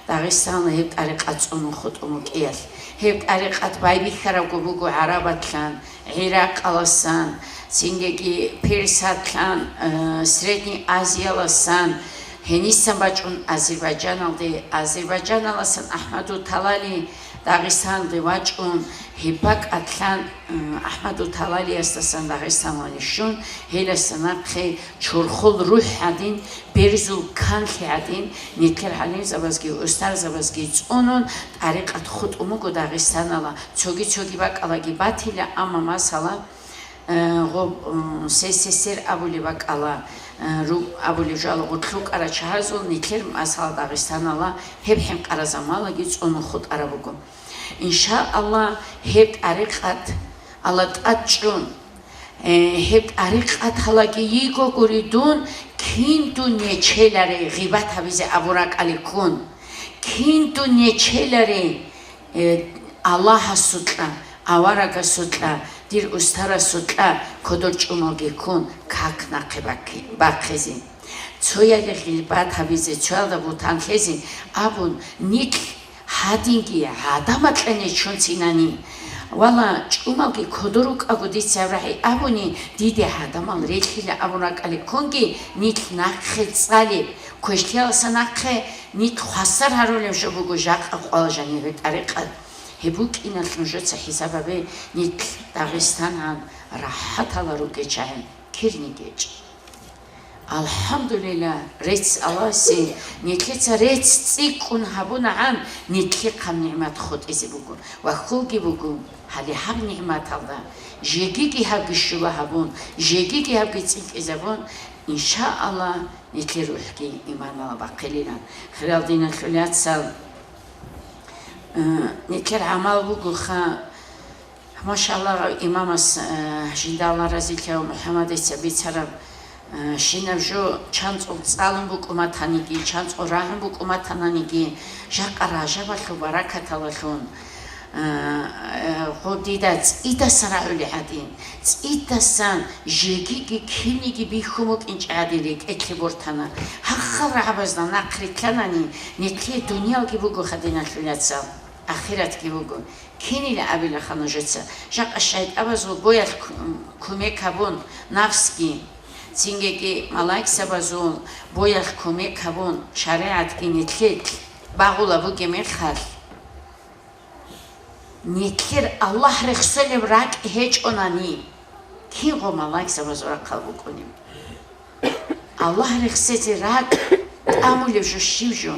Дагъистаналда гьеб тӀарикъат цӀунун хутӀун букӀиялъ. Гьеб тӀарикъат байбихьарабго буго гӀарабатлъан, ГӀиракъаласан, цинги Персатлъан, э, Средний Азияласан, гьенисан бачӀун Азербайджаналде, Азербайджаналасан АхӀмаду Талали Дагъистаналде вачӀун, гьеб бакӀалъан, э, АхӀмаду Талалиясдасан Дагъистаналде щун, гьеласа нахъе чорхол рухӀ гьадин, берзул канлъи гьадин, нилъер гӀалимзабазги устарзабазги цӀунун, тӀарикъат хутӀун буго Дагъистаналда. Цоги-цоги бакӀалаги батила, амма масала, э, гъоб, м, СССР абулеб бакӀала, э, ру-, абулеб жоялда гъорлъ рукӀарал чагьазул нилъер масала Дагъистаналда гьеб хӀинкъараб заманалаги цӀунун хутӀараб буго. Иншааллагь, гьеб тӀарикъат Аллагь тӀад чӀун, Э, гьеб тӀарикъаталдаги йиго гури дун, кин дун нечелари гъибат гьабизе абун ракӀалде ккун, кин дун нечелари, э, Аллагьасукьа, аварагасукьа, дир устарасукьа кодор чӀумалги ккун, как нахъе бахъи-, бахъизе. Цояли гъибат гьабизе, цоялда бутӀан лъезе абун, нилъ гьадинги гӀадамал кьене чунцинани. Вала, чӀумалги кодор рукӀаго дица рагӀи абуни, диде гӀадамал релълъила абун ракӀалде ккунги, нилъ нахъе цӀалеб, квешлъиялдаса нахъе нилъ хвасар гьарулеб жо буго жакъа къвал жанибе тӀарикъат. Гьеб букӀиналъ нужеца хӀисаб гьабе, нилъ ДагъистангӀан рахӀаталда ругечӀайин, кирни гьечӀ. АлхӀамдулиллагь, рецц Аллагьасе, нилъеца рецц цӀикӀкӀун гьабунагӀан, нилъехъан нигӀмат хутӀизе буго ва хьулги буго. Гьале гьаб нигӀматалда жегиги гьабги щула гьабун, жегиги гьабги цӀикӀкӀизабун, иншааллагь, нилъер рухӀги иманалда бахъилилан. Хирал диналъул яцал, э, нилъер гӀамал бугоха, Машаллагь, имамас, э, жинда Аллагь разилъаяв МухӀаммадица бицараб, э, щинаб жо чанцӀул цӀалун букӀуматаниги, чанцӀул рагӀун букӀуматананиги, жакъа Ражабалъул баракаталалъун, э, э, гъоб дида цӀидасан рагӀули гӀадин, цӀидасан жегиги кинниги бихьун букӀинчӀеб гӀадин рекӀелъе бортана. Гьахъал рагӀабазда нахъ рилълъанани, нилъее дуниялги бугоха, диналъул яцал, ахиратги буго. Кинила абилаха нужеца, жакъа шайтӀабазул боялъ ку-, кумек гьабун, нафсги, цинги малаикзабазул боялъ кумек гьабун, шаригӀатги нилъелъ багъула бугеб мехалъ, нилъер Аллагь рехсолеб ракӀ гьечӀонани, кинго малаикзабазул рахъал букӀунеб? Аллагь рехсезе ракӀ тӀамулев жо щив жо?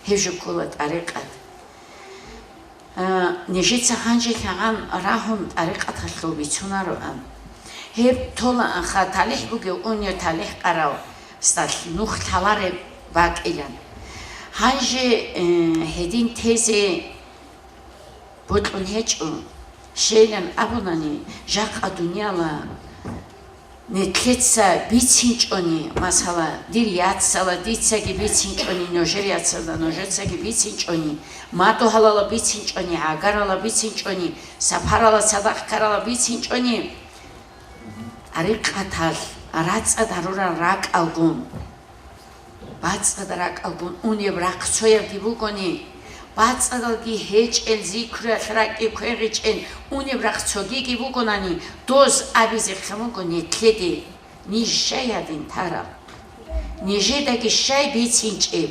Гьев жо ккола тӀарикъат. А, нижеца гьанже лъагӀан рагьун тӀарикъаталъул бицунароан. Гьеб толаанха талихӀ бугев унев талихӀ къарав сталъ нух лъалареб бакӀилан. Гьанже, э, гьедин тезе бокьун гьечӀо, щейилан абунани, жакъа дунияла Нилъеца бицинчӀони, масала, дир яцала дицаги бицинчӀони, нужер яцалда нужецаги бицинчӀони, мадугьалала бицинчӀони, гӀагарала бицинчӀони, сапарала цадахъ ккарала бицинчӀони, тӀарикъаталъ рацӀцӀад гьарурал ракӀалгун, бацӀцӀад ракӀалгун унеб рахъ цоябги бугони, бацӀцӀадалги гьечӀел зикруялъ ракӀги квегъичӀел унеб рахъ цогиги бугонани, доз абизе хъамуго нилъеде, ниж щай гьадин тарал? Нижедаги щай бицинчӀеб?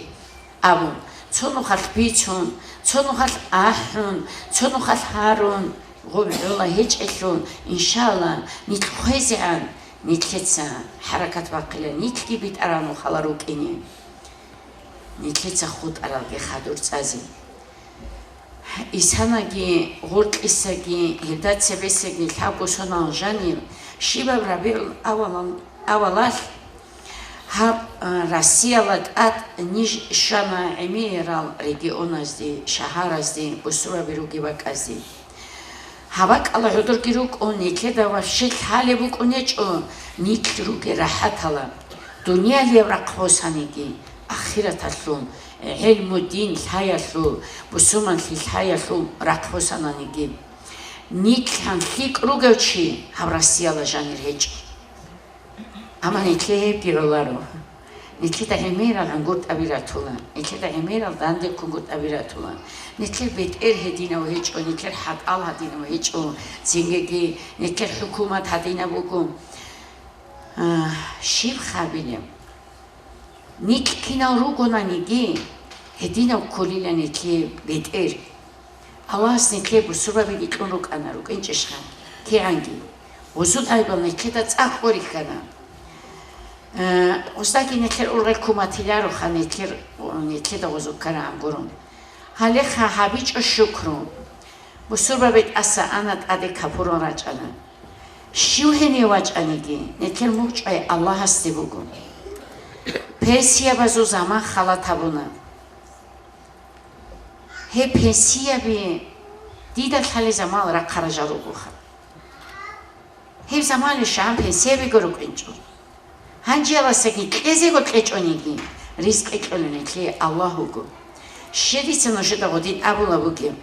Абун, цо нухалъ бицун, цо нухалъ ахӀун, цо нухалъ гьарун, гъоб гӀола гьечӀелъул, иншалла, нилъ хвезегӀан, Нилъеца хӀаракат бахъила, нилъги битӀараб нухалал рукӀине, нилъеца хутӀаралги хадур цӀазе. Исанаги, гъоркьисаги, гьелда цебесаги лъабго соналъ жанир, щибаб РабигӀул авалал-, авалалъ гьаб, а, Россияла тӀад ниж щвана гӀемерал регионазде, шагьаразде, бусурбаби ругеб бакӀазде. Гьаб бакӀалда гӀодорги рукӀун, нилъеда вообще лъалеб букӀун гьечӀо нилъ ругел рахӀаталъ, дуниялияб рахъ босаниги, ахираталъул, гӀелму-дин лъаялъул, бусурманлъи лъаялъул рахъ босананиги. Нилъ гьанлъи кӀал ругев чи гьаб Россиялда жанир гьечӀо. Амма нилъее гьебги гӀоларо. Нилъеда гӀемерал гӀунгутӀаби ратула, нилъеда гӀемерал данде ккунгутӀаби ратула. Нилъер бетӀер гьединав гьечӀо, нилъер хӀатӀал гьадинав гьечӀо, цинги нилъер хӀукумат гьадинаб буго. А, щиб хабилеб? Нилъ кинал ругонаниги, гьединав кколила нилъее бетӀер. Аллагьас нилъее бусурбабиги кьун рукӀана, рукӀинчӀищха кигӀанги. Гъозул гӀайибал нилъеда цӀакъго рихьана. Э, гъоздаги нилъер ургъел куматилароха, нилъер, нилъеда гъозул ккарагӀан гурун. Гьалеха гьабичӀо шукру. Бусурбаби тӀаса ана, тӀаде капурун рачӀана. Щив гьенив вачӀаниги, нилъер мугъчӀвай Аллагьасде буго. Пенсиябазул заман халат гьабуна. Гьеб пенсияби дида лъалел заман рахъарал жал ругоха. Гьеб заманалъ щван пенсиябиго рукӀинчӀо. Гьанжеялдасаги кьезего кьечӀониги, ризкъи кьолев нилъее Аллагь вуго. Щай дица нужеда гъодин абулеб бугеб?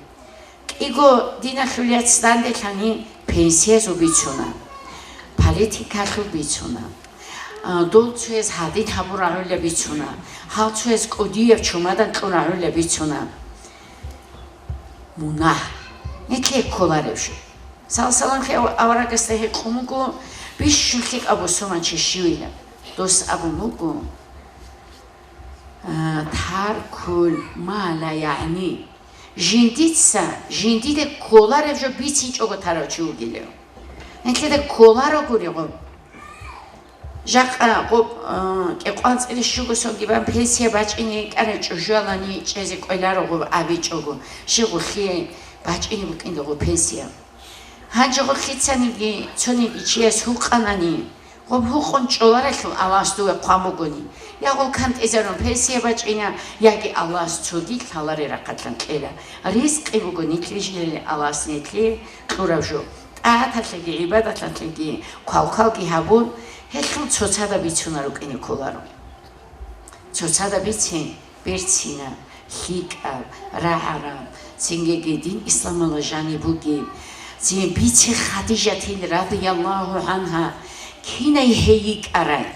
КӀиго диналъул яц данделъани пенсиязул бицуна, политикалъул бицуна. А, дол цояз гьадин гьабурагӀула бицуна, гьал цояз кӀудияб чумадан кьурагӀула бицуна. Мунагь. Нилъее кколареб жо. Саллаллагьу гӀалайгьи ва саллам аварагасда гьикъун буго, бищун лъикӀав бусурманчи щивила. Дос абун буго, а, таркул ма ла ягӀни. Жиндица, жиндида кколареб жо бицинчӀого тарав чи вугилев. Нилъеда кколаро гури гъоб. Жакъа гъоб, а, кӀикъоялда цӀилищ жуго сонги бан пенсия бачӀине йикӀарай чӀужуялъани чӀезе кӀвеларо гъоб абичӀого, щай гъолъие бачӀине букӀинда гъоб пенсия. Гьанже гъолъицаниги цониги чияс гьукъанани, гъоб гьукъун чӀоларелъул Аллагьас дуве хъван бугони, я гъол кантӀизарун пенсия бачӀина, яги Аллагьас цоги лъаларел рахъалъан кьела. Ризкъи буго нилъее жинали Аллагьас нилъее кьураб жо. ТӀагӀаталъеги гӀибадаталъеги квалквалги гьабун, гьелъул цоцазда бицуна рукӀине кколаро. Цоцазда бицин, берцинаб, лъикӀаб, рагӀараб, цинги дин исламалда жаниб бугеб. Цин бице Хадижатил радияллагьу гӀангьа кинай гьей йикӀарай.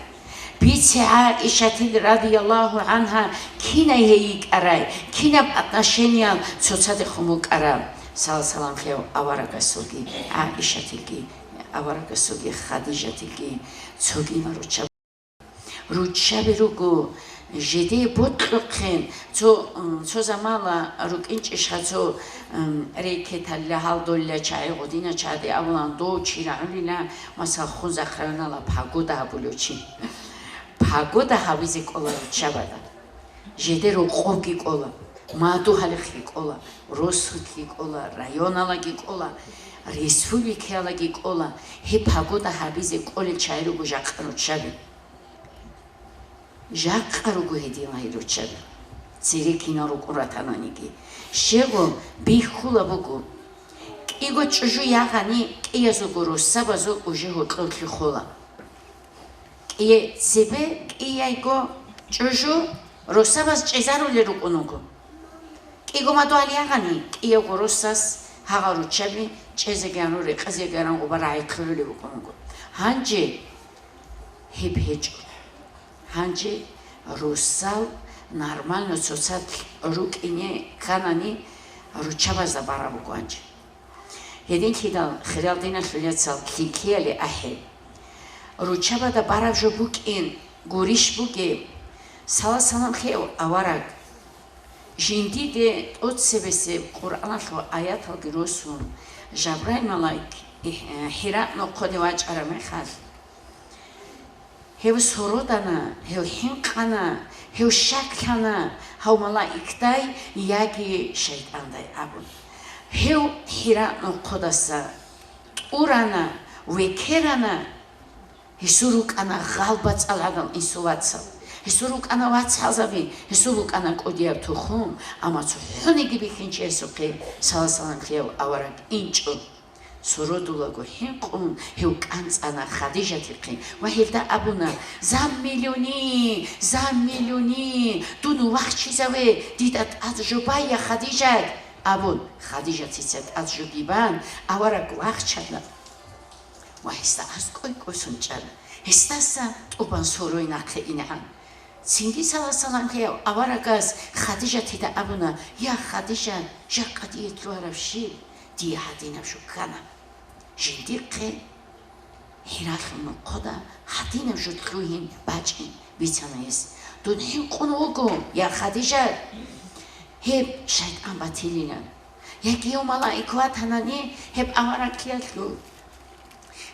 Бице ГӀаишатил радияллагьу гӀангьа кинай гьей йикӀарай, кинаб отношениял цоцадехун букӀараб, саллаллагьу гӀалайгьи ва саллам, аварагасулги, ГӀаишатилги, аварагасулги, Хадижатилги, цогидал руччаби. Руччаби руго, жидее бокьухъин, цо, м, цо заманалъ рукӀинчӀищха цо, м, рекеталла гьал долла чагӀи гъодина чагӀи абулан, дов чи рагӀулила, масала, хунзахъ районалда пагода гьабулев чи. Пагода гьабизе кӀола руччабада. Жеде рокъобги кӀола, мадугьалихъги кӀола, росулъги кӀола, районалаги кӀола, республикаялдаги кӀола, гьеб пагода гьабизе кӀолел чагӀи руго жакъа руччаби. Жакъа руго гьединал руччаби. Цере кинал рукӀун ратананиги. Щайгу бихьулеб буго. КӀиго чӀужу ягъани, кӀиязулго росабазул уже гьоркьоблъи хола. КӀие цебе кӀияйго чӀужу росабаз чӀезарулел рукӀун вуго. КӀиго мадугьал ягъани, кӀиявго росас гьагъал руччаби чӀезеги гьанун, рекъезеги гьанун гъоба рагӀи кьулулеб букӀун вуго. Гьанже гьеб гьечӀо. Гьанже росал нормально цоцазда рукӀине кканани, руччабазда бараб буго гьанже. Гьединлъидал, хириял диналъул яцал, лъикӀлъияле ахӀе. Руччабада бараб жо букӀин, гурищ бугеб, саллаллагьу гӀалайгьи ва саллам, хев авараг. Жиндиде тӀоцебесеб Къуръаналъул аяталги росун, Жабраил малаик ХӀира нохъоде вачӀараб мехалъ, Гьев сородана, гьев хӀинкъана, гьев щаклъана, гьав малаикдай яги шайтӀандай абун. Гьев Хира нохъодаса тӀурана, векерана. Гьесул рукӀана гъалбацӀал гӀадал инсул вацал. Гьесул рукӀана вацгӀалзаби, гьесул рукӀана кӀудияб тухум, амма цохӀониги бихьинчиясухъе саласаланхъияв авараг инчӀо. Сородулаго хӀинкъун гьев кӀанцӀана Хадижатихъе ва гьелда абуна: «Заммилуни, заммилуни, дун вахчизаве, дида тӀад жо бай, я Хадижат!» абун. Хадижатица тӀад жо бибан, авараг вахчана ва гьесда аскӀой кӀусун чӀана. Гьесдаса тӀубан сорой нахъе инегӀан. Цинги саласаланхъияв аварагас Хадижатида абуна: «Я, Хадижат, жакъа дие лъугьараб щиб? Дие гьадинаб жо ккана. Жиндихъе Хиралъул нохъода гьадинаб жо лъугьин бачӀин», бицана гьес. «Дун хӀинкъун вуго, я Хадижат, гьеб шайтӀан батилилан. Яги гьев малаик ватанани, гьеб авараг киялъул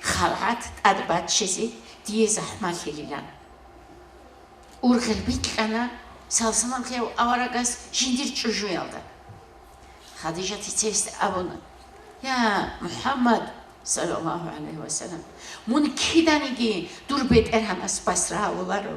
халгӀат тӀад баччизе дие захӀмалъилилан». Ургъел бикьана саласаланхъияв аварагас жиндир чӀужуялда. Хадижатица гьесда абуна: «Я МухӀаммад, саллаллагьу гӀалайгьи ва саллам, мун киданиги дур БетӀергьанас басра гьавуларо.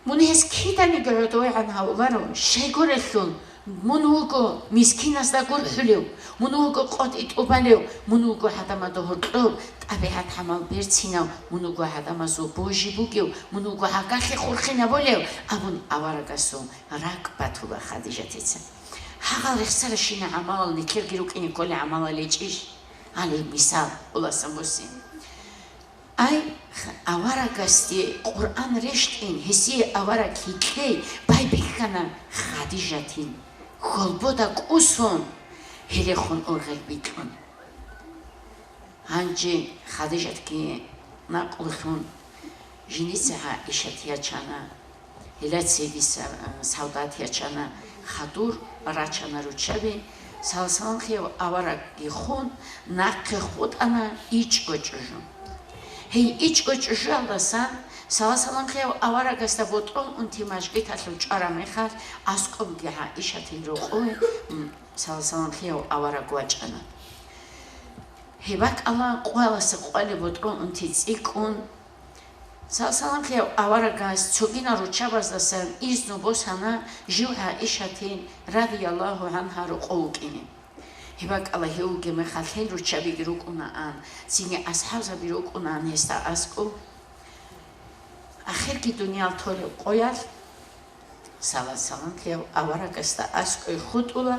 Мун гьес киданиги гӀодовегӀан гьавуларо, щайгурелъул мун вуго мискиназда гурхӀулев, мун вуго къотӀи-тӀубалев, мун вуго гӀадамазда гьоркьоб тӀабигӀат-гӀамал берцинав, мун вуго гӀадамазул божи бугев, мун вуго гӀагарлъи хурхинабулев», абун аварагасул ракӀ батула Хадижатица. Гьагъал рехсаращина гӀамалал нилъерги рукӀине кколей гӀамалал гьечӀищ? Гьале мисал, хуласан буссин. Ай, х-, аварагасде Къуръан рещтӀин, гьесие авараг гьикъей байбихьана Хадижатин, хьолбода кӀусун, гьелехун ургъел бикьун. Гьанже Хадижатги накълулъун, жиндица ГӀаишат ячана, гьелда цеги са-, савдат ячана, хадур рачана руччаби, саласаланхъияв аварагги хун, нахъе хутӀана ичӀго чӀужу. Гьей ичӀго чӀужуялдасан саласаланхъияв аварагасда ботӀрон унти мажгиталъув чӀвараб мехалъ, аскӀобги ГӀаишатил рокъове, м, саласаланхъияв авараг вачӀана. Гьеб бакӀалда къояласа къвалеб ботӀрон унти цӀикӀкӀун, саласаланхъияв аварагас цогидал руччабаздасан изну босана жив ГӀаишатин, радияллагьу гӀангьа, рокъов вукӀине. Гьеб бакӀалда гьев вугеб мехалъ гьел руччабиги рукӀунаан, цинги асхӀабзаби рукӀунаан гьесда аскӀоб. Ахирги дуниял толеб къоялъ, саласаланхъияв аварагасда аскӀой хутӀула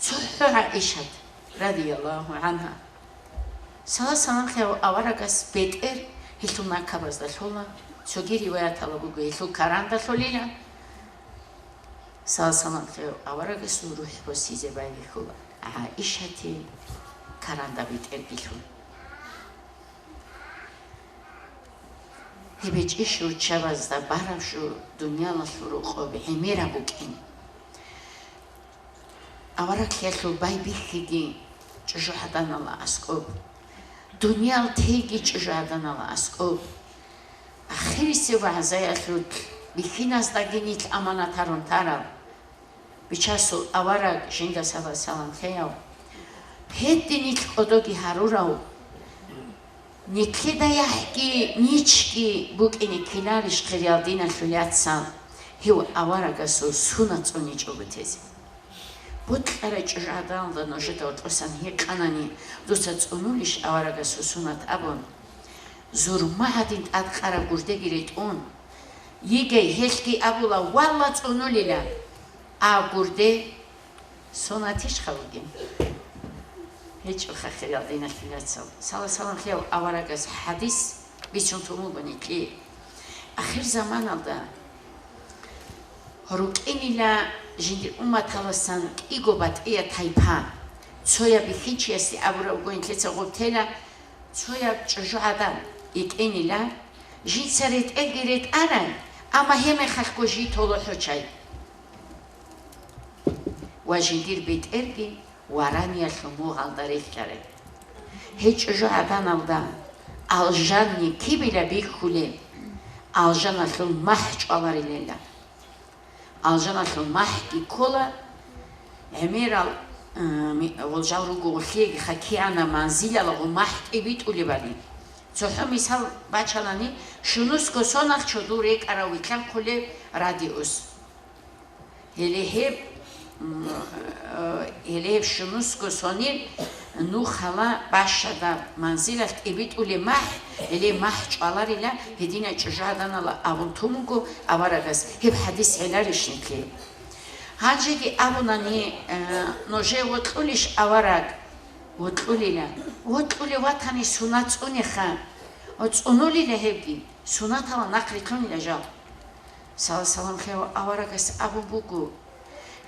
цохӀо ГӀаишат, радияллагьу гӀангьа. Саласаланхъияв аварагас бетӀер гьелъул накабазда лъола, цоги риваяталда буго гьелъул карандалъулила. Саласаланхъияв аварагасул рухӀ босизе байбихьула ГӀаишатил каранда бетӀергилъун. Гьеб гьечӀищ руччабазда бараб жо дуниялалъул рокъоб гӀемераб букӀин. Авараглъиялъул байбихьиги чӀужугӀаданала аскӀоб, дуниял тейги чӀужугӀаданала аскӀоб. Ахирисеб вагӀзаялъулъ бихьиназдаги нилъ аманат гьарун тарал. Бичасул авараг жинда саласаланхъияв, гьедин нилъ кӀодоги гьарурав, нилъеда яхӀги ничги букӀине ккеларищ хириял диналъул яцал гьев аварагасул сунат цӀуничӀого тезе? Бокьарай чӀужугӀаданалда нужеда гьоркьосан гьикъанани, дуца цӀунулищ аварагасул сунат абун? Зурма гьадин тӀадкъараб гурдеги ретӀун, йигей, гьелъги абула: «Валла, цӀунулила», а гурде сунатищха вугин? ГьечӀоха, хириял диналъул яцал. Саласаланхъияв аварагас хӀадис бицун тун буго нилъее. Ахирзаманалда рукӀинила жиндир умматаласан кӀиго батӀияб тайпа. Цояб бихьинчиясде абурабго, нилъеца гъоб тела, цояб чӀужугӀадан йикӀинила, жинца ретӀелги ретӀарай, амма гьеб мехалъго жий толохӀочай. Ва жиндир бетӀерги вараниялъул мугъалда релълъарай. Гьей чӀужугӀаданалда алжанни кибила бихьулеб, алжаналъул махӀ чӀваларилила. Алжаналъул махӀги ккола, гӀемерал, э, ми-, гъолжал руго гъолъиеги хакиана манзилалаго махӀ тӀибитӀулебали. ЦохӀо мисал бачанани, Шунусго соналъ чодул рекӀарав вилълъанхъулеб радиус. Гьеле гьеб, м, э, гьеле гьеб Шунусго сонил нухала бащада манзилалъ тӀибитӀулеб махӀ, гьеле махӀ чӀваларила гьединал чӀужугӀаданала абун тун буго аварагас, гьеб хӀадис гӀеларищ нилъее? Гьанжеги абунани, э, нужее вокьулищ авараг? Вокьулила. Вокьулев ватани сунат цӀунеха. Ва цӀунулила гьебги, сунатала нахърилълъунила жал. Салат-салам лъев аварагас абун буго: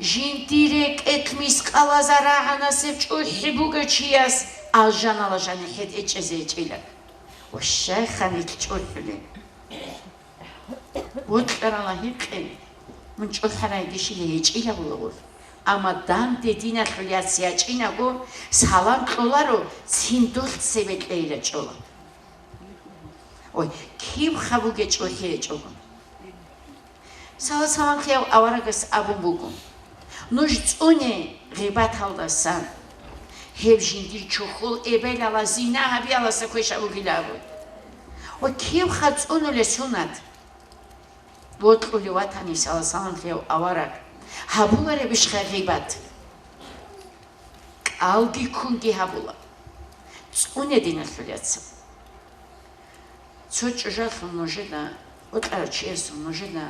«Жиндир рекӀелъ мискъала зарагӀанасеб чӀухӀи бугев чияс алжанала жанихӀед эчӀезе эчӀила». Ва щайха нилъ чӀухӀулел? Вокьарала гьикъе, мун чӀухӀарайги щила гьечӀила гьулагъур. Амма данде диналъул яц ячӀинаго, салам кьоларо, цин долъ цебе кьейила чӀола. Ой, киб хабуге чӀухӀи гьечӀого. Салат-салам лъев аварагас абун буго: «Нуж цӀуне гъибаталдасан, гьеб жиндир чухьул эбелала зина гьабияласа квеша бугиларо». Ва киб ха цӀунуле сунат? Вокьулев ватани салат-салам лъев авараг, гьабуларебищха гъибат? КӀалги ккунги гьабула. ЦӀуне диналъул яцал. Цо чӀужалъун нужеда, вокьарав чиясул нужеда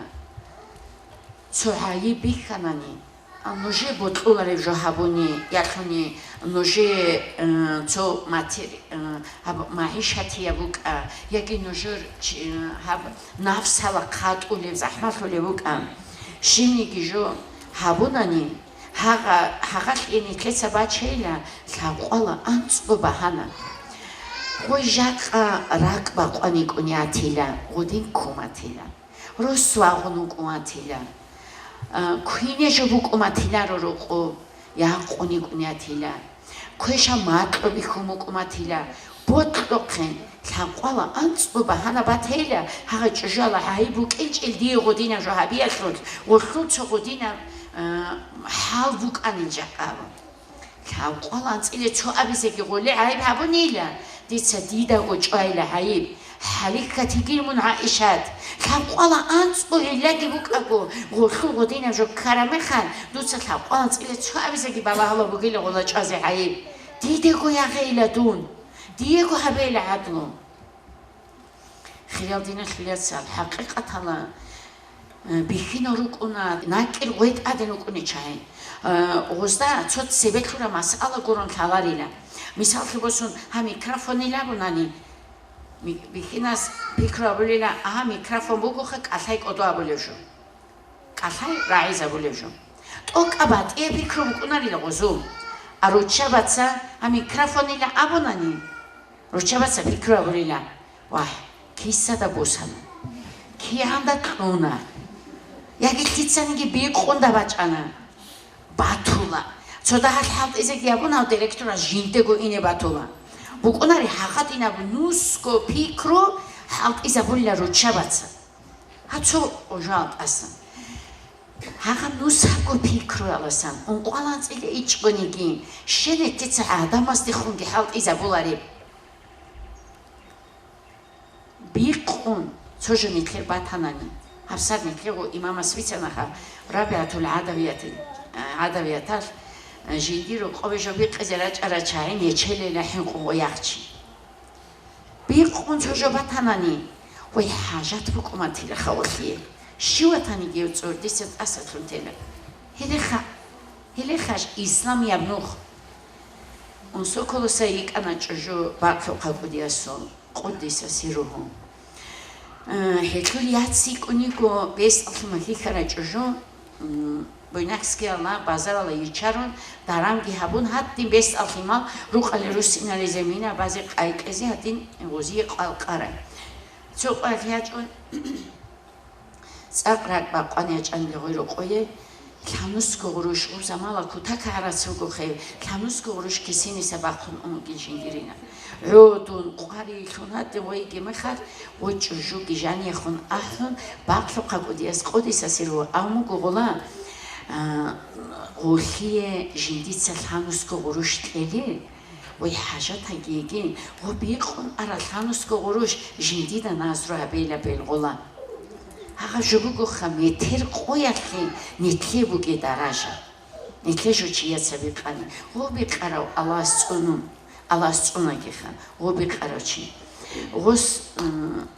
цо гӀайиб бихьанани, а, нужее бокьулареб жо гьабуни, ялъуни нужее, э, цо матер-, э, гьаб-, магӀишатияб букӀа, яги нужер чи-, э, гьаб нафсала хъатӀулеб, захӀмалъулеб букӀа. Щибниги жо гьабунани, гьагъа-, гьагъалъе нилъеца бачейила лъабкъвала анцӀго багьана. Гъой жакъа ракӀ бакъван йикӀун ятила, гъудин ккун ватила. Рос вагъун вукӀун ватила. А, квине жо букӀун ватиларо рокъо, якъун йикӀун ятила. Квеша макьу бихьун букӀун ватила. Бокьухъе, лъабкъвала анцӀго багьана батейила, гьагъа чӀужуялъ гӀайиб букӀинчӀел дие гъудинаб жо гьабиялъулъ, гъолъул цо гъудинаб, а, хӀал букӀанин жакъа. Лъабкъвала анцӀила цо абизеги гъоле гӀайиб гьабунила, дица дидаго чӀвайила гӀайиб. ХӀалихьатигил мун, ГӀаишат, лъабкъвала анцӀго гӀиллаги букӀаго, гъолъул гъудинаб жо ккараб мехалъ, дуца лъабкъвала анцӀила цо абизеги балагьула бугила гъола чӀвазе гӀайиб. Дидаго ягъейила дун, диего гьабейила гӀадлу. Хириял диналъул яцал, хӀакъикъаталда, э, бихьинал рукӀуна, накӀкӀир гъветӀ гӀадин рукӀуна чагӀи. Э, гъозда цо цебе лъураб масъала гурун лъаларила. Мисаллъи босун, гьа, микрофонил абунани, ми-, бихьинас пикру абулила, агьа, микрофон бугоха, кӀалъай кӀодо абулев жо. КӀалъай рагӀизабулев жо. ТӀокӀаб батӀияб пикру букӀунарила гъозул. А руччабаца, гьа, микрофонила абунани, руччабаца пикру абулила: «Вагь, кисада босана? КигӀанда кьуна? Яги лъицаниги бикъунда бачӀана?» Батула. Цо дагьалъ хӀалтӀизеги абун, гьав директорас жиндего ине батула. БукӀунари гьагъадинаб нусго пикру хӀалтӀизабулила руччабаца. Гьа цо жал тӀасан. Гьагъаб нусабго пикруяласан, ункъваланцӀила ичӀгониги, щенеттица гӀадамаздехунги хӀалтӀизабулареб. Бикъун цо жо нилъер батанани, гьабсагӀат нилъего имамас бицанаха, РабигӀатул ГӀадавиятил-, ГӀадавияталъ, жиндир рокъове жо бикъизе рачӀарал чагӀи нечелила хӀинкъун гъояхъчи. Бикъун цо жо батанани, вай, хӀажат букӀуматила хавалъие. Щиватаниги цӀордиса тӀасалъун тела. Гьелеха, гьелехаш исламияб нух. Унсоколоса йикӀана чӀужу Бакъ-, Бакъ-, Кьудиясул, къуддиса сирругьу. Э, гьелъул яц йикӀун йиго бесдалъи малъихьарай чӀужу, м, Буйнакскиялда базаралда йиччарун, даранги гьабун, гьадин бесдалъимал рукъалде руссинализе, мина базе къайкъизе гьадин гъозие къвалкъарай. Цо къвалъ ячӀун, цӀакъ ракӀ бакъван ячӀанила гъой рокъое, Лъанусго гъурущ, гъузамала кутак гӀарац ругохъе, лъанусго гъурущ кисиниса бахъун унгин жиндирина. ГӀодун, къварилъун гьатӀи гъойги мехалъ, гъой чӀужуги жаниехун ахӀун, бакълъухъа кӀудияс къодисасиро, амуго гъула, а, гъолъие жиндица лъанусго гъурущ кьели, Вай хӀажатаги йигин, гъо бикъун ара лъанусго гъурущ жиндида назру гьабейла белгъула. Гьагъаб жо бугоха метер къоялъе нилъее бугеб даража. Нилъее жо чияца бикъани, гъо бикъарав Аллагьас цӀунун, Аллагьас цӀунагиха, гъо бикъарав чи. Гъос, м,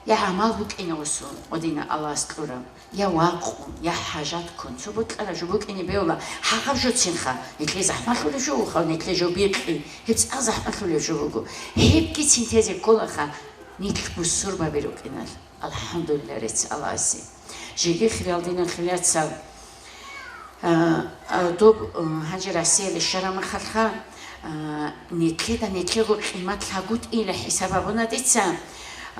Я гӀамал букӀине гъосул, гъодина Аллагьас кьураб, я вакъун, я хӀажатккун, цо бокьараб жо букӀине бегьула, гьагъаб жо цинха, нилъее захӀмалъулеб жо вухав, нилъее жо бикъи, гьеб цӀакъ захӀмалъулеб жо буго. Гьебгицин тезе кколаха, нилъ бусурбаби рукӀиналъ. АлхӀамдулилла, рецц Аллагьасе. Жеги хириял диналъул яцал, А, а, доб, м, гьанже Россиялде щвараб мехалъха, а, нилъеда нилъего къимат лъагутӀила хӀисаб гьабуна дица.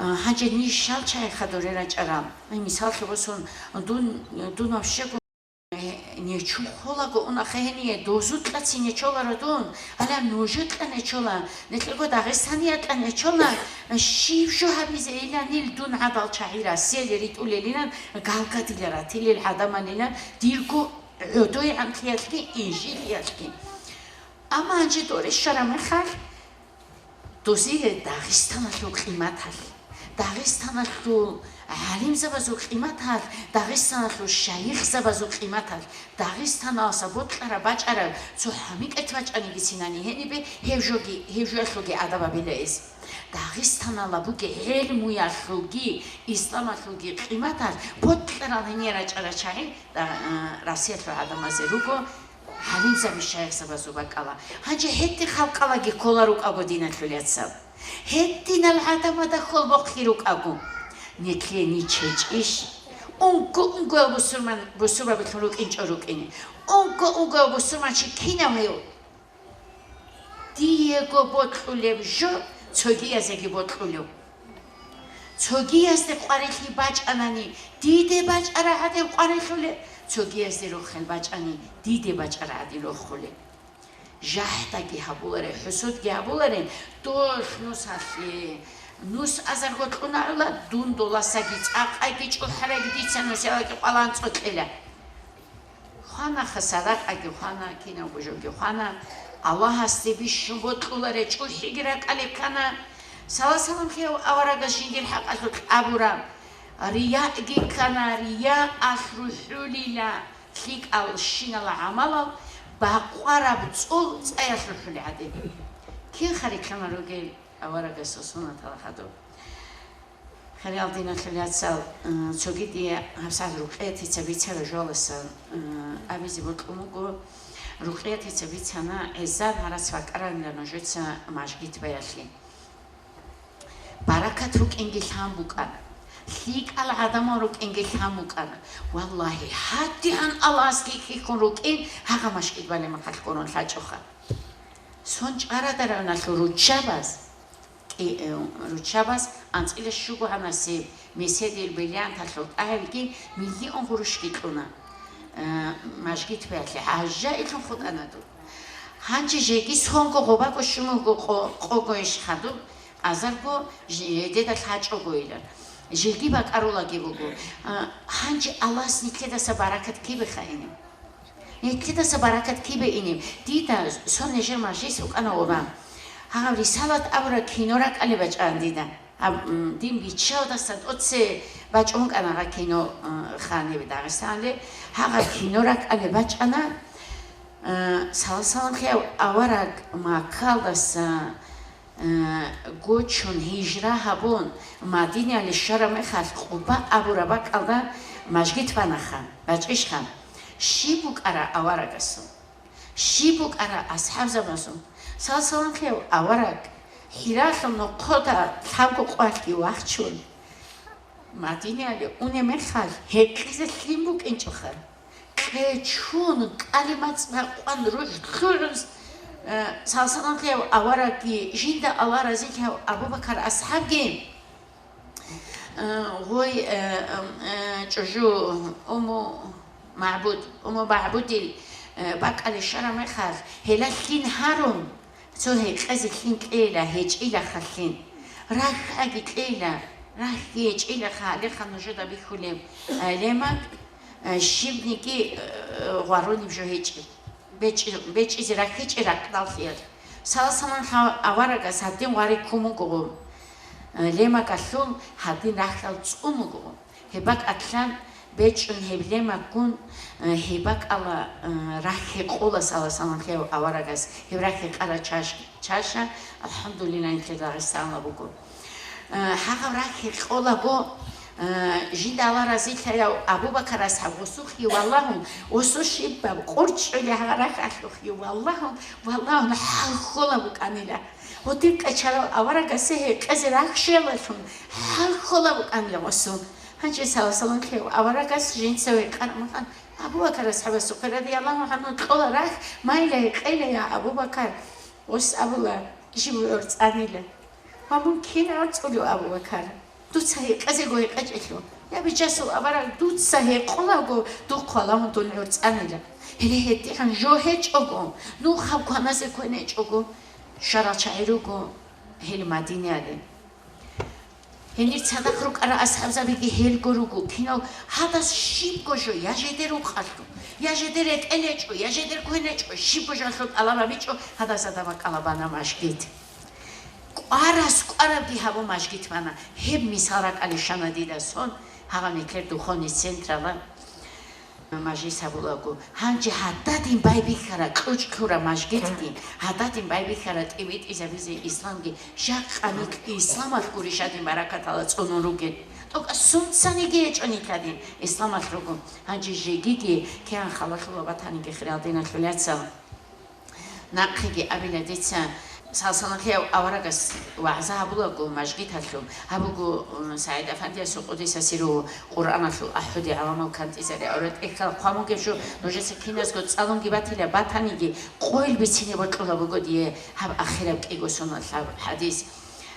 А, гьанже ниж щал чагӀиха дуре рачӀарал? Ай, мисаллъи босун, дун, дун вообще-го, э, нечун холаго ун ахъа гьение, дозу кьацин нечоларо дун. Гьале нужеда нечола, нилъего Дагъистаниялда нечола, щиб жо гьабизейилан ил дун гӀадал чагӀи Россиялде ритӀулелилан, галгадила ратилел гӀадамалилан, дирго гӀодой гӀантлъиялъги, инжитлъиялъги. Амма гьанже дуре щвараб мехалъ, дозие Дагъистаналъул къиматалъ, Дагъистаналъул гӀалимзабазул къиматалъ, Дагъистаналъул шайихзабазул къиматалъ, Дагъистаналдаса бокьараб бачӀараб цо хӀамикӀат бачӀанигицинани гьенибе гьев жоги, гьев жоялъулги адаб гьабила эс. Дагъистаналда бугеб гӀелмуялъулги, исламалъулги къиматалъ бокьарал гьение рачӀарал чагӀи, а, Россиялъул гӀадамазе руго, гӀалимзаби шайихзабазул бакӀала. Гьанже гьедин халкъалаги ккола рукӀаго диналъул яцал. Гьединал гӀадамазда хьолбохъи рукӀаго. Нилъее ниж гьечӀищ? Унго-унгояв бусурман, бусурбабилъун рукӀинчӀо рукӀине. Унго-унгояв бусурманчи кинав гьев? Диего бокьулеб жо цогиязеги бокьулев. Цогиязде къварилъи бачӀанани, диде бачӀараб гӀадин къварилъулеб, цогиязде рохел бачӀани, диде бачӀараб гӀадин рохулеб. ЖахӀдаги гьабуларел, хӀусудги гьабуларел, долъ нусалъе. Нус азарго кьунарула, дун доласаги цӀакъаги чӀухӀараги дица нусиялдаги къвалан цӀокьила. Хванаха, садакъаги хвана, кинабго жоги хвана, Аллагьасде бищун бокьуларел чӀухӀиги ракӀалде ккана. Салат-салам лъеяв аварагас жиндир хӀакъалъулъ абура, рияги ккана, риялъ рухӀулила лъикӀал щинал гӀамалал бакъвараб цӀул цӀаялъ рухӀулел гӀадин. Кин хъарикълъана ругел аварагасул суннатал хадуб? Хириял диналъул яцал, э, цоги дие гьабсагӀат Рукъиятица бицараб жоялдасан, э, абизе бокьун буго. Рукъиятица бицана, гӀезаб гьарац бакӀаранила нужеца мажгитбаялъе. Баракат рукӀинги лъан букӀана. ЛъикӀал гӀадамал рукӀинги лъан букӀана. Валлагьи, гьадигӀан Аллагьасги хьихьун рукӀин гьагъа мажгитбалеб мехалъ гурун лъачӀоха. Сон чӀарадаравналъул руччабаз, кӀи-, э, руччабаз анцӀила щуго гьанасеб меседил бриллианталъул тӀагӀелги миллион гъурущги кьуна, э, мажгитбаялъе, гьажжа илъун хутӀана дун. Гьанже жеги сонго гъобаго щумуго къо-, къого иш хадуб, азарго жи-, гьедеда лъачӀогойилан. Жеги бакӀарулаги буго. А, гьанже Аллагьас нилъедаса баракат кибе хайинеб? Нилъедаса баракат кибе инеб? Дида сон нижер мажлис букӀана гъоба. Гьаб рисалат абураб кино ракӀалде бачӀана дида. Гьаб, м, дин биччалдаса тӀоце бачӀун букӀана гьаб кино, м, ханибе Дагъистаналде. Гьаб кино ракӀалде бачӀана, м, салат-салам лъеяв авараг Маккалдаса Э, гочун, гьижра гьабун, Мадинаялде щвараб мехалъ, Къуба абураб бакӀалда мажгит банаха, бачӀищха? Щиб букӀара аварагасул? Щиб букӀара асхӀабзабазул? Салат-салам лъеяв авараг, ХӀиралъул нохъода лъабго къвалъги вахчун, Мадинаялде унеб мехалъ, гьекъезе лъим букӀинчӀоха. Кьечун, кӀалимацӀ бакъван, рухӀ лъугӀун, э, салат-салам лъеяв аварагги, жинда Аллагь разилъаяв Абу Бакар асхӀабги, э, гъой, э, э, чӀужу Умму МагӀбуд, умуму магӀбудил, э, бакӀалде щвараб мехалъ, гьелда лъим гьарун, цо гьекъезе лъим кьейила, гьечӀила халлъин. РахӀаги кьейила, рахӀги гьечӀила, гьалеха нужеда бихьулеб, э, лемакӀ, э, щибниги, э, гъварунеб жо гьечӀеб. БечӀи-, бечӀизе рахьичӀеб ракьдал лъиялъ. Саласалам лъав аварагас гьадин гъвари ккун буго, э, лемакӀалъул гьадин рахьдал цӀун буго. Гьеб бакӀалъан бечӀун гьеб лемакӀгун, э, гьеб бакӀалъа, э, рахь гьекъола саласалам лъав аварагас, гьеб рахь гьекъараб чаш-, чаша, алхӀамдулиллагь, нилъер Дагъистаналда буго. Э, гьагъаб рахь гьекъолаго, э, жинда Аллагь разилъаяв Абу Бакар асхӀаб гъосухъе валагьун, гъосул щибаб къорчӀолей гьагъа рахь алъухъе валагьун, валагьун хӀал ккола букӀанила. Гъодин къечарав аварагасе гьекъезе рахь щвеялалъун хӀал ккола букӀанила гъосул. Гьанже саласалам лъав аварагас жинца гьекъараб мехалъ, Абу Бакар асхӀабасухъе радияллагьу гӀангьу кьола рахь, майила гьекъейила, я Абу Бакар. Гъос абула, жив гӀорцӀанила. Ва мун кин гӀорцӀулев, Абу Бакар? Дуца гьекъезего гьекъечӀелъул. Я бичасул авараг, дуца гьекъолаго духъ валагьун дун гӀорцӀанила. Гьеле гьедигӀан жо гьечӀого, нухаб кваназе квен гьечӀого, щварал чагӀи руго гьел Мадинаялде. Гьенир цадахъ рукӀарал асхӀабзабиги гьелго руго, кинав гьадас щибго жо, я жидер рукъалъул, я жидер ретӀел гьечӀо, я жидер квен гьечӀо, щибго жо алъул тӀалаб гьабичӀо, гьадасда бакӀалда бана мажгит. КӀварас кӀварабги гьабун мажгит бана. Гьеб мисал ракӀалде щвана дида сон, гьагъа нилъер духовный централда мажлис гьабулаго. Гьанже гьададин байбихьараб, кьучӀ лъураб мажгитги, гьададин байбихьараб тӀибитӀизабизе исламги, жакъа нилъ исламалъ гурищ гьадин баракаталда цӀунун ругел. ТӀокӀаб сунцаниги гьечӀо нилъ гьадин исламалъ ругун. Гьанже жегиги кигӀан халалъула батаниги, хириял диналъул яцал. Нахъеги абила дица, салсалам лъав аварагас вагӀза гьабулаго мажгиталъуб, гьабуго, м, СагӀид-Афандиясул къудиса сирругьу Къуръаналъул ахӀуде гӀаламал кантӀизари авараг тӀехьал хъван бугеб жо нужеца киназго цӀалунги батила, батаниги къойил бицине бокьула буго дие гьаб ахираб кӀиго соналъаб хӀадис.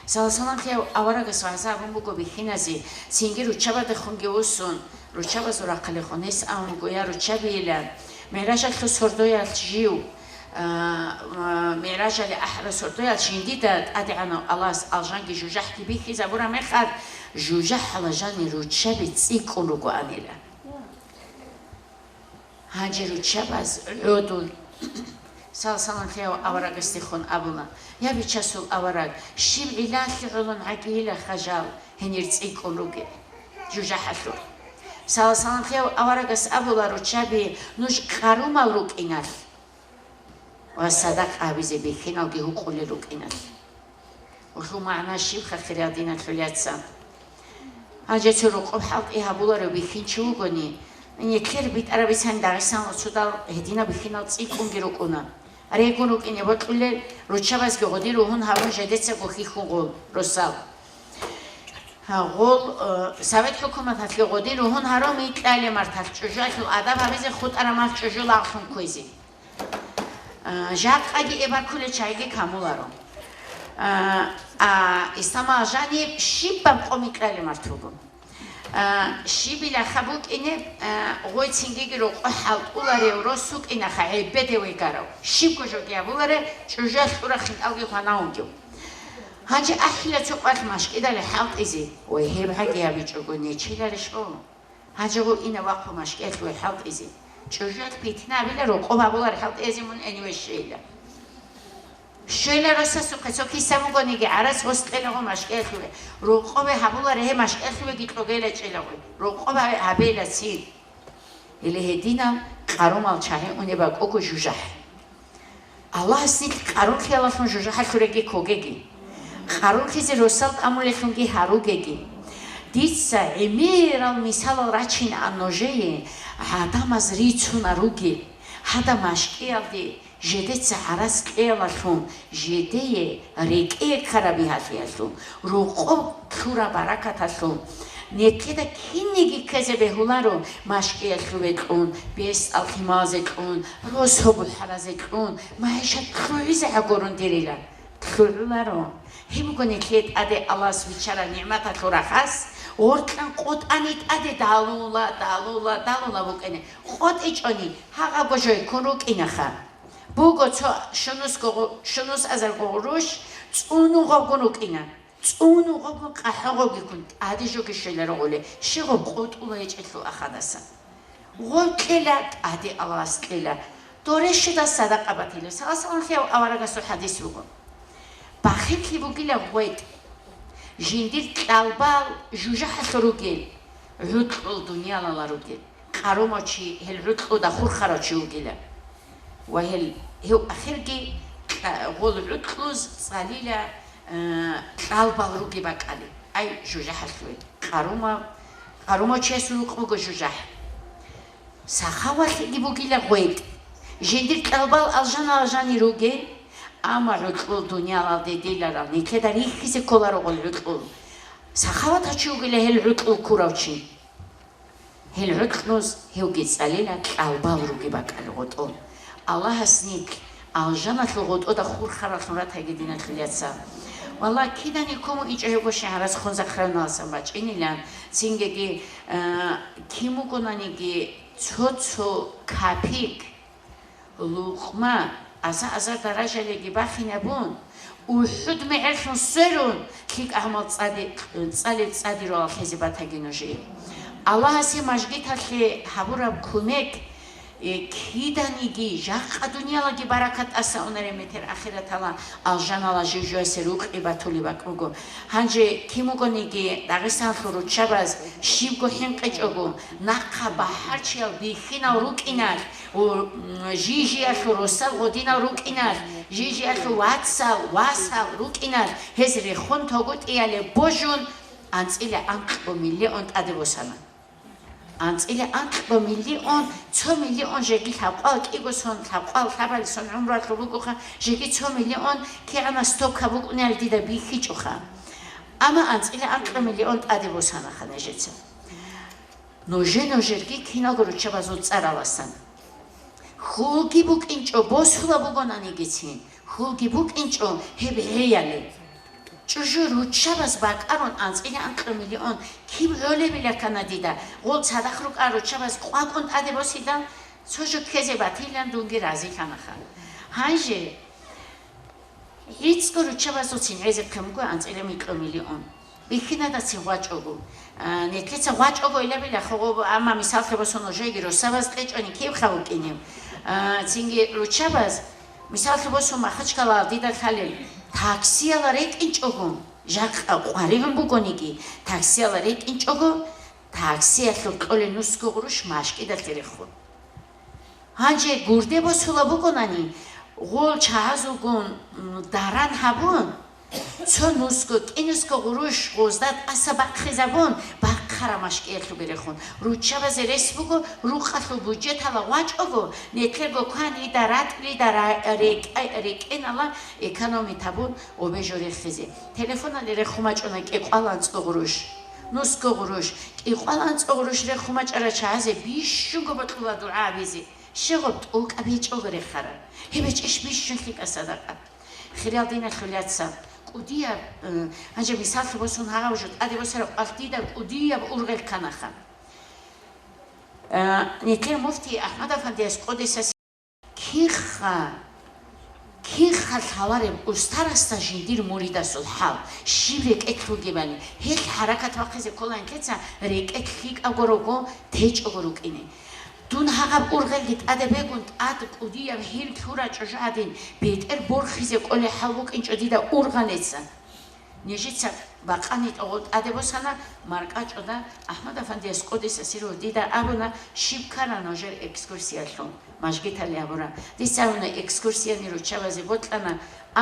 Салсалам лъав аварагас вагӀза гьабун буго бихьиназе, цинги руччабадехунги вуссун, руччабазул рахъалихъун гьес абун буго: «Я руччабийилан, МигӀражалъул сордоялъ жив, а, а, МигӀражалде ахӀараб сордоялъ жиндида ТӀадегӀанав Аллагьас алжанги жужахӀги бихьизабураб мехалъ, жужахӀалда жанир руччаби цӀикӀкӀун ругоанила». Гьанже руччабаз гӀодун, салсалам лъав аварагасдехун абуна: «Я бичасул авараг, щиб гӀиллалъи гӀолон гӀагийила хажал гьенир цӀикӀкӀун ругел жужахӀалъул?» Салсалам лъав аварагас абула руччаби нуж къарумал рукӀиналъ ва садакъа гьабизе бихьиналги гьукъулел рукӀиналъ. Гьелъул магӀна щибха, хириял диналъул яцал? Гьанже цо рокъоб хӀалтӀи гьабуларев бихьинчи вугони, нилъер битӀарабицани Дагъистаналда цодал гьединаб бихьинал цӀикӀкӀунги рукӀуна. Регун рукӀине бокьулел, руччабазги гъодин ругьун гьарун жидецаго хьихьун гъол, росал. Гъол, э, Совет хӀукуматалъе гъодин ругьун гьарун микьале марталъ чӀужуялъул адаб гьабизе, хутӀараб мал чӀужу лагълъун кквезе. А, жакъаги эбаккулел чагӀиги камуларо. А, а, Исламалда жаниб щибаб къо микьале март руго. А, щибилаха букӀине, а, гъой цингиги рокъо хӀалтӀуларев рос вукӀинаха, гӀеббеде вегарав. Щибго жоги абуларе, чӀужуялъ тӀура хинкӀалги хвана вугев. Гьанже ахӀила цо къвалъ машкӀидали хӀалтӀизе, ва гьеб гьаги гьабичӀого нечеларищ гьо? Гьанже гъов ина вахъун машкӀиялъуве хӀалтӀизе. ЧӀужуялъ питна абила, рокъоб гьабулар хӀалтӀизе мун гьениве щейила. Щвела росасухъе, цо киса бугониги, гӀарац гъос кьелаго машкӀиялъуве. Рокъобе гьабулар гьеб машкӀиялъувеги кьогейила чӀелаго. Рокъоб гьабейила цин. Гьеле гьединал къарумал чагӀи унеб бакӀого жужахӀ. Аллагьас нилъ къарумлъиялалъун жужахӀалъуреги ккогеги, къарумлъизе росал тӀамулеллъунги гьаругеги. Дица гӀемерал мисалал рачинаан нужее, гӀадамаз рицуна ругел, гьадаб машкӀиялде жидеца гӀарац кьеялалъун, жидее рекӀее ккараб бигьалъиялъул, рокъоб лъураб баракаталъул. Нилъеда кинниги ккезе бегьуларо машкӀиялъуве кьун, бесдал лъималазе кьун, росо бухӀаразе кьун, магӀишат лъугӀизе гӀагорундирила. лъугӀуларо. Гьеб буго нилъее тӀаде Аллагьас биччараб нигӀматалъул рахас, гъоркьан къотӀани тӀаде далула, далула, далула букӀине. КъотӀичӀони, гьагъабго жойкун рукӀинаха. Буго цо шунусго гъу-, шунус азарго гъурущ, цӀунугъабгун рукӀина. ЦӀунугъабгун къахӀогъабгиккун тӀаде жоги щвеларо гъуле, щиб гъоб къотӀула гьечӀелъул ахадаса. Гъой кьела, тӀаде Аллагьас кьела. Доре щуда садакъа батила. Саллаллагьу гӀалайгьи ва саллам аварагасул хӀадис буго. Бахиллъи бугила гъветӀ. Жиндир кьалбал жужахӀалъур ругел, гӀутӀлъул дуниялала ругел. Къарумав чи гьел гӀутӀлъуда хурхарав чи вугила. Ва гьел, гьев ахирги кьа-, гъол гӀутӀлъуз цӀалила, э, кьалбал руги бакӀали. Ай, жужахӀалъуе. Къарумав, къарумав чиясул рукъ буго жужахӀ. Сахаватлъиги бугила гъветӀ. Жиндир кьалбал алжан-алжани ругел, амма гӀутӀлъул дуниялалде деларал никеда рихьизе кколаро гъол гӀутӀлъул. Сахават гьачи вугила гьел гӀутӀлъул ккурав чи. Гьел гӀутӀлъуз гьевги цӀалила кьалбал руги бакӀали гъотӀол. Аллагьас нилъ алжаналъул гъотӀода хурхаралъун ратаги, диналъул яцал. Валлагь, киданиги куму ичӀо гьебго шигӀараз хунзахъ раналасан бачӀинилан, цинги, э, ким вугонаниги цо-цо капик, лукъма, аза-азар даражалиги бахинабун, УхӀуд мегӀерлъун сверун, лъикӀ гӀамал цӀади-, цӀалеб цӀадирулал лъезе батаги нужее. Аллагьасе мажгиталъе гьабураб кумек, э, киданиги, жакъа дуниялалги баракат тӀаса унареб метер ахиратала алжанала жив-живасе рукъи батулеб бакӀ буго. Гьанже ким вугониги Дагъистаналъул руччабаз щибго хӀинкъичӀого, нахъа бахӀарчиял бихьинал рукӀиналъ, у, м, жижиялъул росал гъодинал рукӀиналъ, жижиялъул вацал, васал рукӀиналъ, гьез рехун тогутӀиялде божун, анцӀила анкьго миллион тӀаде босана. АнцӀила анкьго миллион, цо миллион жеги лъабкъвал кӀиго сон, лъабкъвал лъабали сон гӀумруялъул бугоха, жеги цо миллион кигӀана стокаб букӀунел дида бихьичӀоха. Амма анцӀила анкьго миллион тӀаде босанаха нижеца. Нужер-нужерги киналго руччабазул цӀараласан. Хьулги букӀинчӀо босула бугонанигицин, хьулги букӀинчӀо гьеб гьеяли. ЧӀужу руччабаз бакӀарун анцӀила анкьго миллион киб гӀолебила ккана дида, гъол цадахъ рукӀа руччабаз къвакӀун тӀаде босидал, цо жо ккезе батилан дунги разилъанаха. Гьанже гӀицӀго руччабазул цин гӀезехъин буго анцӀила микьго миллион. Бихьинадацин гъвачӀого. А, нилъеца гъвачӀого илабила хогъоб, амма мисаллъи босун нужееги росабаз кьечӀони киб хъа букӀинеб? А, цинги руччабаз, мисаллъи босун, Махачкалаялда дида лъалел, таксияла рекӀинчӀого, жакъа къваригӀун бугониги, таксияла рекӀинчӀого, таксиялъул кьолел нусго гъурущ машкӀидалъе рехун. Гьанже гурде босула бугонани, гъол чагьазулгун, м, даран гьабун, цо нусго, кӀинусго гъурущ гъозда тӀаса бахъизабун, бахъараб машкӀиялъубе рехун. Руччабазе рес буго, рукъалъул бюджетала гъвачӀого, нилъерго кван ида ратӀлида ра-, рекӀ-, рекӀенала экономить гьабун, гъобе жо рехизе. Телефоналде рехун бачӀуна кӀикъоялда анцӀго гъурущ, нусго гъурущ, кӀикъоялда анцӀго гъурущ рехун бачӀарал чагьазе бищунго бокьула дугӀа гьабизе. Щиб гъоб тӀокӀаб гьечӀого рехараб? Гьеб гьечӀищ бищун лъикӀаб садакъа? Хириял диналъул яцал, кӀудияб, э, гьанже мисаллъи босун, гьагъаб жо тӀаде босараб къвалъ дида кӀудияб ургъел кканаха. Э, нилъер муфтий АхӀмад-афандияс къудиса Киха, киха лъалареб устарасда жиндир муридасул хӀал, щиб рекӀелъ ругебали, гьелъ хӀаракат бахъизе ккола нилъеца рекӀелъ лъикӀабго руго, течӀого рукӀине. Дун гьагъаб ургъелги тӀаде бегун, тӀад кӀудияб гьир лъура чӀужу гӀадин, бетӀер борхизе кӀолеб хӀал букӀинчӀо дида ургъанеца. Нижеца бакъани тӀогъол тӀаде босана, маркӀачӀуда АхӀмад-афандияс къудиса сирругьу дида абуна, щиб ккана нужер экскурсиялъул, мажгиталде абура. Дица абуна, экскурсияни руччабазе бокьана,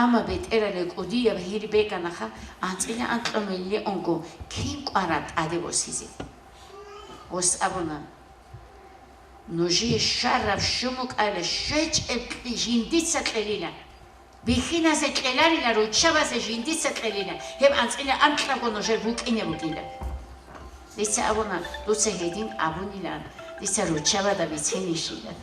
амма бетӀерале кӀудияб гьир беганаха, анцӀила анкьго миллионго кин кӀвараб тӀаде босизе? Гъос абуна, нужее щвараб щун букӀайилан щвечӀеб кьи-, жиндица кьелила. Бихьиназе кьеларила, руччабазе жиндица кьелила, гьеб анцӀила анкьабго нужер букӀине бугила. Дица абуна, дуца гьедин абунилан, дица руччабада бицинищила.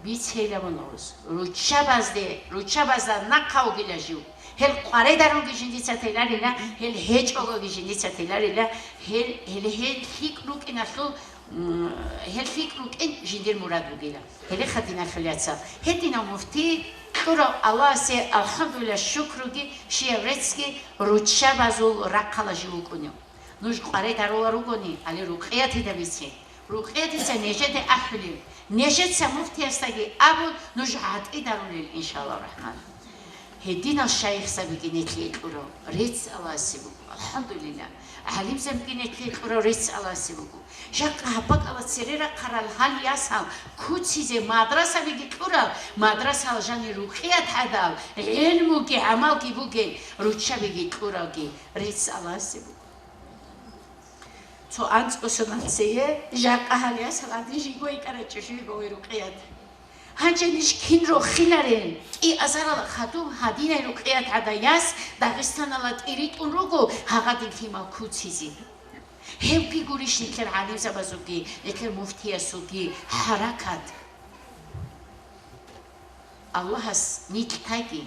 Бицейилан гъоз, руччабазде, руччабазда нахъа вугила жив. Гьел къвареда руги жиндица теларила, гьел гьечӀогоги жиндица теларила, гьел, гьел, гьел лъикӀ рукӀиналъул, м, гьел лъикӀ рукӀин жиндир мурад бугила. Гьелеха, диналъул яцал, гьединав муфти кьурав Аллагьасе алхӀамдулиллагь шукруги, щибаб реццги руччабазул рахъалда жив вукӀунев. Нуж къвареда рула ругони, гьале рукъиятида бице. Рукъиятица нижеде ахӀулев, нижеца муфтиясдаги абун, нуж гӀатӀида рулел, иншаллагь рахӀман. Гьединал шайихзабиги нилъее кьурав рецц Аллагьасе буго, алхӀамдулиллагь. ГӀалимзабиги нилъее кьурав рецц Аллагьасе буго. Жакъа гьаб бакӀалда цере рахъарал гьал ясал куцизе мадрасабиги кьурал, мадрасал жанир рукъият гӀадал, гӀелмуги гӀамалги бугел руччабиги кьуралги рецц Аллагьасе буго. Цо анцӀго соналъ цее жакъа гьал ясал гӀадин жиго йикӀарай чӀужуего гьой рукъият. Гьанже ниж кин рохиларел, кӀиазарал хадуб гьадинай рукъият гӀадай яс Дагъистаналда тӀиритӀун руго гьагъадин лъимал куцизе. Гьебги гурищ нилъер гӀалимзабазулги, нилъер муфтиясулги хӀаракат. Аллагьас нилъ таги,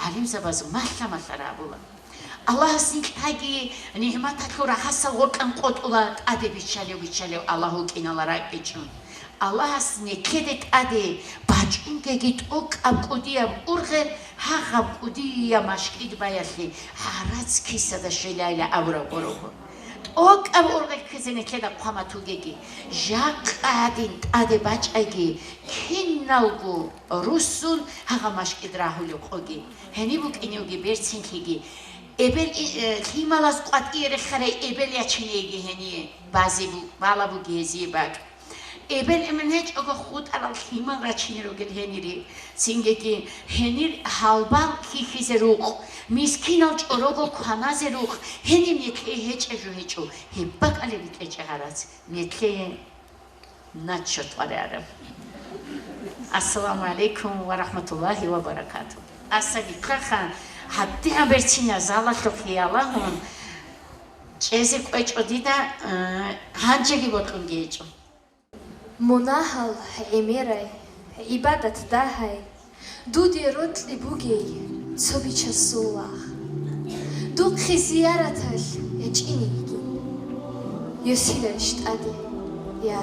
гӀалимзабаз малъа-малъа рагӀула. Аллагьас нилъ таги, нигӀматалъул рагьасал гъоркьан къотӀула тӀаде биччалев-биччалев Аллагь вукӀинала ракӀичӀун. Аллагьас нилъеде тӀаде бачӀунгеги тӀокӀаб кӀудияб ургъел, гьагъаб кӀудияб машкӀид баялъе гӀарац кисада щвелайила абураб гъорого. ТӀокӀаб ургъел ккезе нилъеда хъван батугеги, жакъа гьадин тӀаде бачӀайги, киналго руссун гьагъа машкӀид рагьулев къоги, гьениб букӀиневги берцинлъиги, эбел и-, э, лъималаз къватӀие рехарай эбел ячинейги гьение базе бу-, бала буги гьезие бакӀ. Эбел-эмен гьечӀого хутӀарал лъимал рачине ругел гьенире. Цинги гьенир гьалбал хьихьизе рукъ, мискинал чӀорого кваназе рукъ, гьениб нилъее гьечӀеб жо гьечӀо, гьеб бакӀалеб букӀечӀеб гӀарац нилъее начо тӀварараб. Ассаламу гӀалайкум ва рахӀматуллагьи ва баракатугь. Асаги ккаха, гьадигӀан берцинаб залалъухъе ялагьун чӀезе кӀвечӀо дида, э, гьанжеги бокьунги гьечӀо. Мунагьал гӀемерай, гӀибадат дагьай, дуде рокьи бугей цо бичасул лагъ. Духъе зияраталъ ячӀинейги, йосиларищ тӀаде, я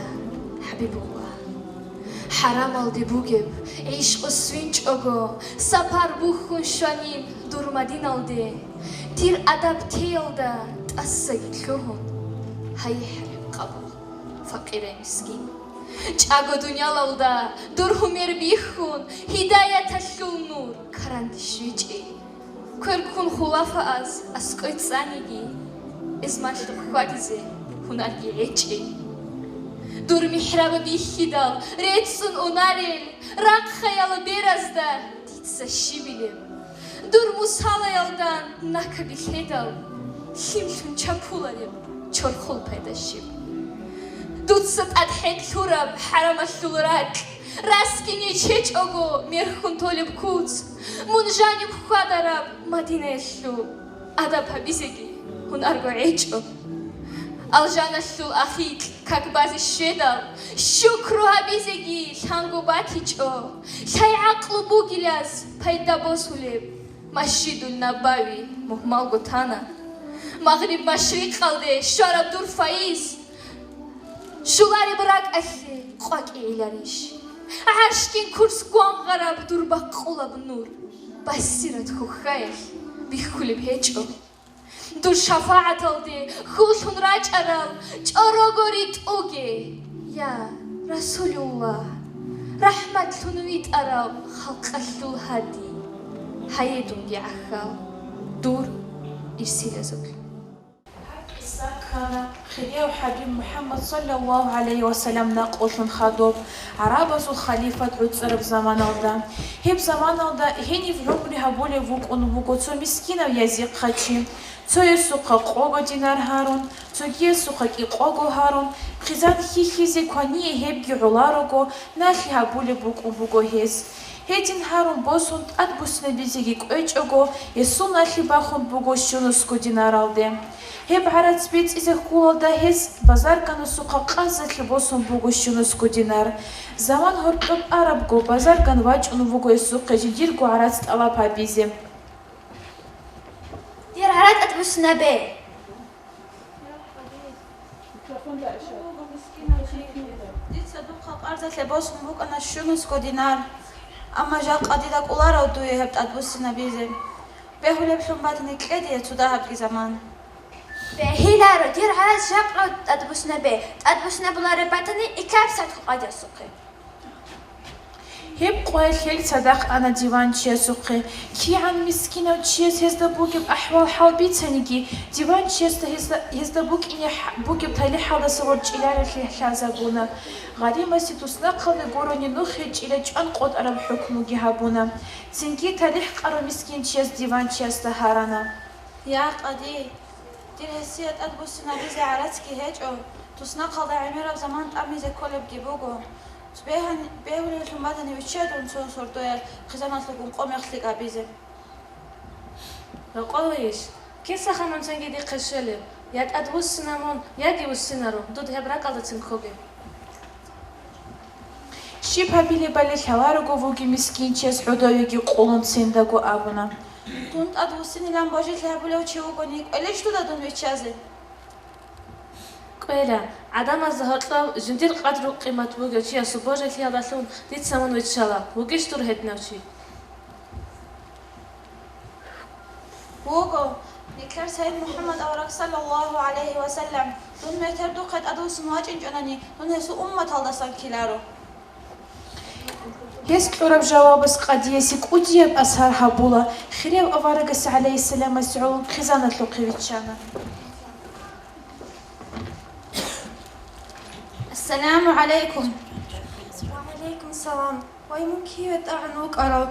ХӀабибуллагь? ХӀарамалде бугеб гӀиш къосинчӀого, сапар бухьун щванин дур Мадиналде, дир адаб теялда тӀасаги лъугьун, гьайихьараб къабул, факъирай мискин. ЧӀаго дуниялалда дур гьумер бихьун, гьидаяталъул нур карандеш вичӀей. Квер ккун хулафааз аскӀой цӀаниги, эзмалъухъ хьвадизе гьунарги гӀечӀей. Дур михӀраб бихьидал реццун унарел рахъаял беразда дица щибилеб? Дур мусалаялдан накаби лъедал, лъимлъун чапулареб чорхол пайда щиб? Дуца тӀад хӀетӀ лъураб хӀарамалъул ракь, расги нечечӀого мерхьун толеб куц, мун жаниб хьвадараб Мадинаялъул адаб гьабизеги гьунарго гӀечӀо. Алжаналъул ахикь как базе щведал, щукру гьабизеги лъанго батичӀо. Лъай гӀакълу бугилаз пайда босулеб Масжидул Набави мугьмалго тана. Магъриб машрикъалде щвараб дур файиз, щулареб ракӀалъе къвакӀигӀиларищ? ГӀаршгин курс гвангъараб дур бакъулаб нур, басират хьухьаялъ бихьулеб гьечӀо. Дур шафагӀаталде хьуллъун рачӀарал чӀорого ритӀуге, я Расулуллагь, рахӀматлъун витӀарав халкъалъул гьади, гьае дунги гӀахьал, дур ирсилазул. Гьаб къисса ккана хирияв ХӀабиб МухӀаммад саллаллагьу гӀалайгьи ва саллам накълулъун хадуб, гӀарабазул халифат гӀуцӀараб заманалда. Гьеб заманалда гьенив гӀумру гьабулев вукӀун вуго цо мискинав язихъачи, цоясухъа къого динар гьарун, цогиясухъа кӀикъого гьарун, хъизан хьихьизе квание гьебги гӀоларого, налъи гьабулеб букӀун буго гьес. Гьедин гьарун босун тӀадбуссинабизеги кӀвечӀого, гьесул налъи бахун буго щунусго динаралде. Гьеб гӀарац бецӀизе хьулалда гьес базарганасухъа къаздалъе босун буго щунусго динар. Заман гьоркьоб арабго, базарган вачӀун вуго гьесухъе жиндирго гӀарац тӀалаб гьабизе. Дир гӀарац тӀадбуссинабе. Дица духъа къарзалъе босун букӀана щунусго динар, амма жакъа дида кӀоларав дуе гьеб тӀадбуссинабизе. Бегьулеблъун батани, кье дие цо дагьабги заман. Бегьиларо, дир гӀарац жакъа тӀадбуссинабе, тӀадбуссинабулареб батани, иккаб сахӀат къадиясухъе. Гьеб къоялъ гьел цадахъ ана диванчиясухъе. КигӀан мискинав чияс гьезда бугеб ахӀвал-хӀал бицаниги, диванчиясда гьезда, гьезда букӀине хӀа-, бугеб талихӀалдаса ворчӀиларевлъи лъазабуна. Гъаримасе туснахъалде гурони нух гьечӀила чӀван къотӀараб хӀукмуги гьабуна. Цинги талихӀ къарав мискинчияс диванчиясда гьарана: «Я, къади, дир гьесие тӀадбуссинабизе гӀарацги гьечӀо, туснахъалда гӀемераб заман тӀамизе кколебги буго. Бегьан-, бегьулевлъун батани, вичча дун цо сордоялъ хъизаналъугун къо-мех лъикӀ гьабизе». Рокъовейищ, киса ханунцинги дихъе щвелеб, я тӀадвуссина мун, яги вуссинаро, дуд гьеб ракӀалдацин ккоге. Щиб гьабилебали лъаларого вугев мискинчияс гӀодовеги къулун циндаго абуна: «Дун тӀадвуссинилан божилъи гьабулев чи вугони, кӀвелищ дуда дун виччазе?» КӀвела, гӀадамазда гьоркьоб жиндир къадру-къимат бугев чиясул божилъиялдалъун дица мун виччала, вугищ дур гьединав чи? Вуго, нилъер Сайид МухӀаммад авараг, саллаллагьу гӀалайгьи ва саллам, дун метер духъе тӀадвуссун вачӀинчӀунани, дун гьесул умматалдасан ккеларо. Гьес кьураб жавабас къадиясе кӀудияб асар гьабула, хирияв аварагасе гӀалайгьиссаламасе гӀоло хъизаналъухъе виччана. Ассаламу гӀалайкум. Ва гӀалайкум салам. Вай, мун киве тӀагӀун вукӀарав,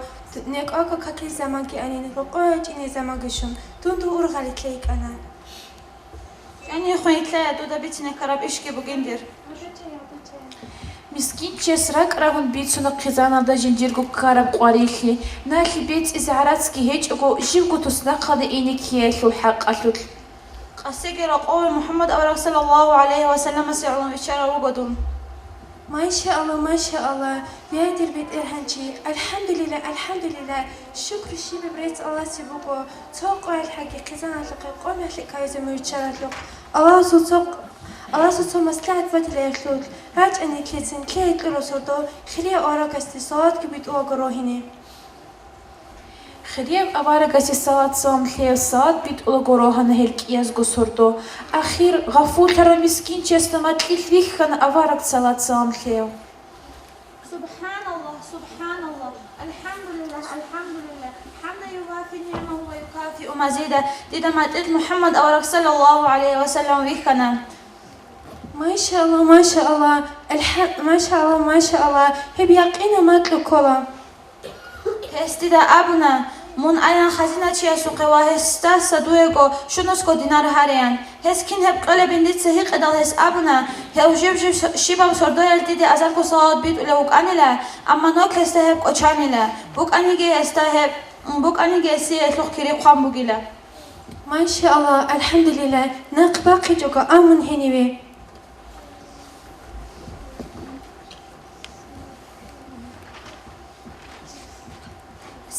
некӀаго какил заманги анин, рокъо гьечӀине заманги щун, дун дур ургъали ккейкӀана. КӀанихъун итлъая, дуда бицине ккараб ишги бугин дир. Мискинчияс ракӀ рагьун бицуна хъизаналда жиндирго ккараб къварилъи, налъи бецӀизе гӀарацги гьечӀого, живго туснахъалде ине ккеялъул хӀакъалъулъ. Къасиги рокъове МухӀаммад авараг саллаллагьу гӀалайгьи ва салламасе гӀоло виччарав вуго дун. Машаалла, машаалла, я дир БетӀергьанчи, альхӀамдулилла, альхӀамдулилла, шукру щибаб рецц Аллагьасе буго, цо къоялъ гьаги хъизаналъухъе къо-мех лъикӀ гьавизе мун виччаралъухъ. Аллагьасул цо, Аллагьасул цо маслахӀат батила гьелъулъ, рачӀа нилъецин, лъе гьекъурав сордо хирияв аварагасде салаватги битӀулаго рогьине. Хирияв аварагасе салат-салам лъеяв салат битӀулаго рогьана гьел кӀиязго сордо. Ахир гъафуллъарав мискинчиясда макьилъ вихьана авараг салат-салам лъеяв. Субханаллагь, субханаллагь, альхӀамдулиллагь, альхӀамдулиллагь, хӀамдан ювафи нигӀмагьу ва юкафиу мазида. Дида макьилъ МухӀаммад авараг саллаллагьу гӀалайгьи ва саллам вихьана. Машаалла, машаалла, альхӀа-, машаалла, машаалла, гьеб якъинаб макьу ккола. Гьес дида абуна, мун аян хазиначиясухъе ва гьесдаса дуего щунусго динар гьареян. Гьес кин гьеб кьолебин дица гьикъидал, гьес абуна, гьев жив-жив щибаб сордоялъ диде азарго салават битӀулев вукӀанила, амма нокь гьесда гьеб кӀочанила, букӀаниги гьесда гьеб, букӀаниги гьесие гьелъухъ кири хъван бугила. Машаалла, альхӀамдулилла, нахъ бахъичӀого а мун гьениве.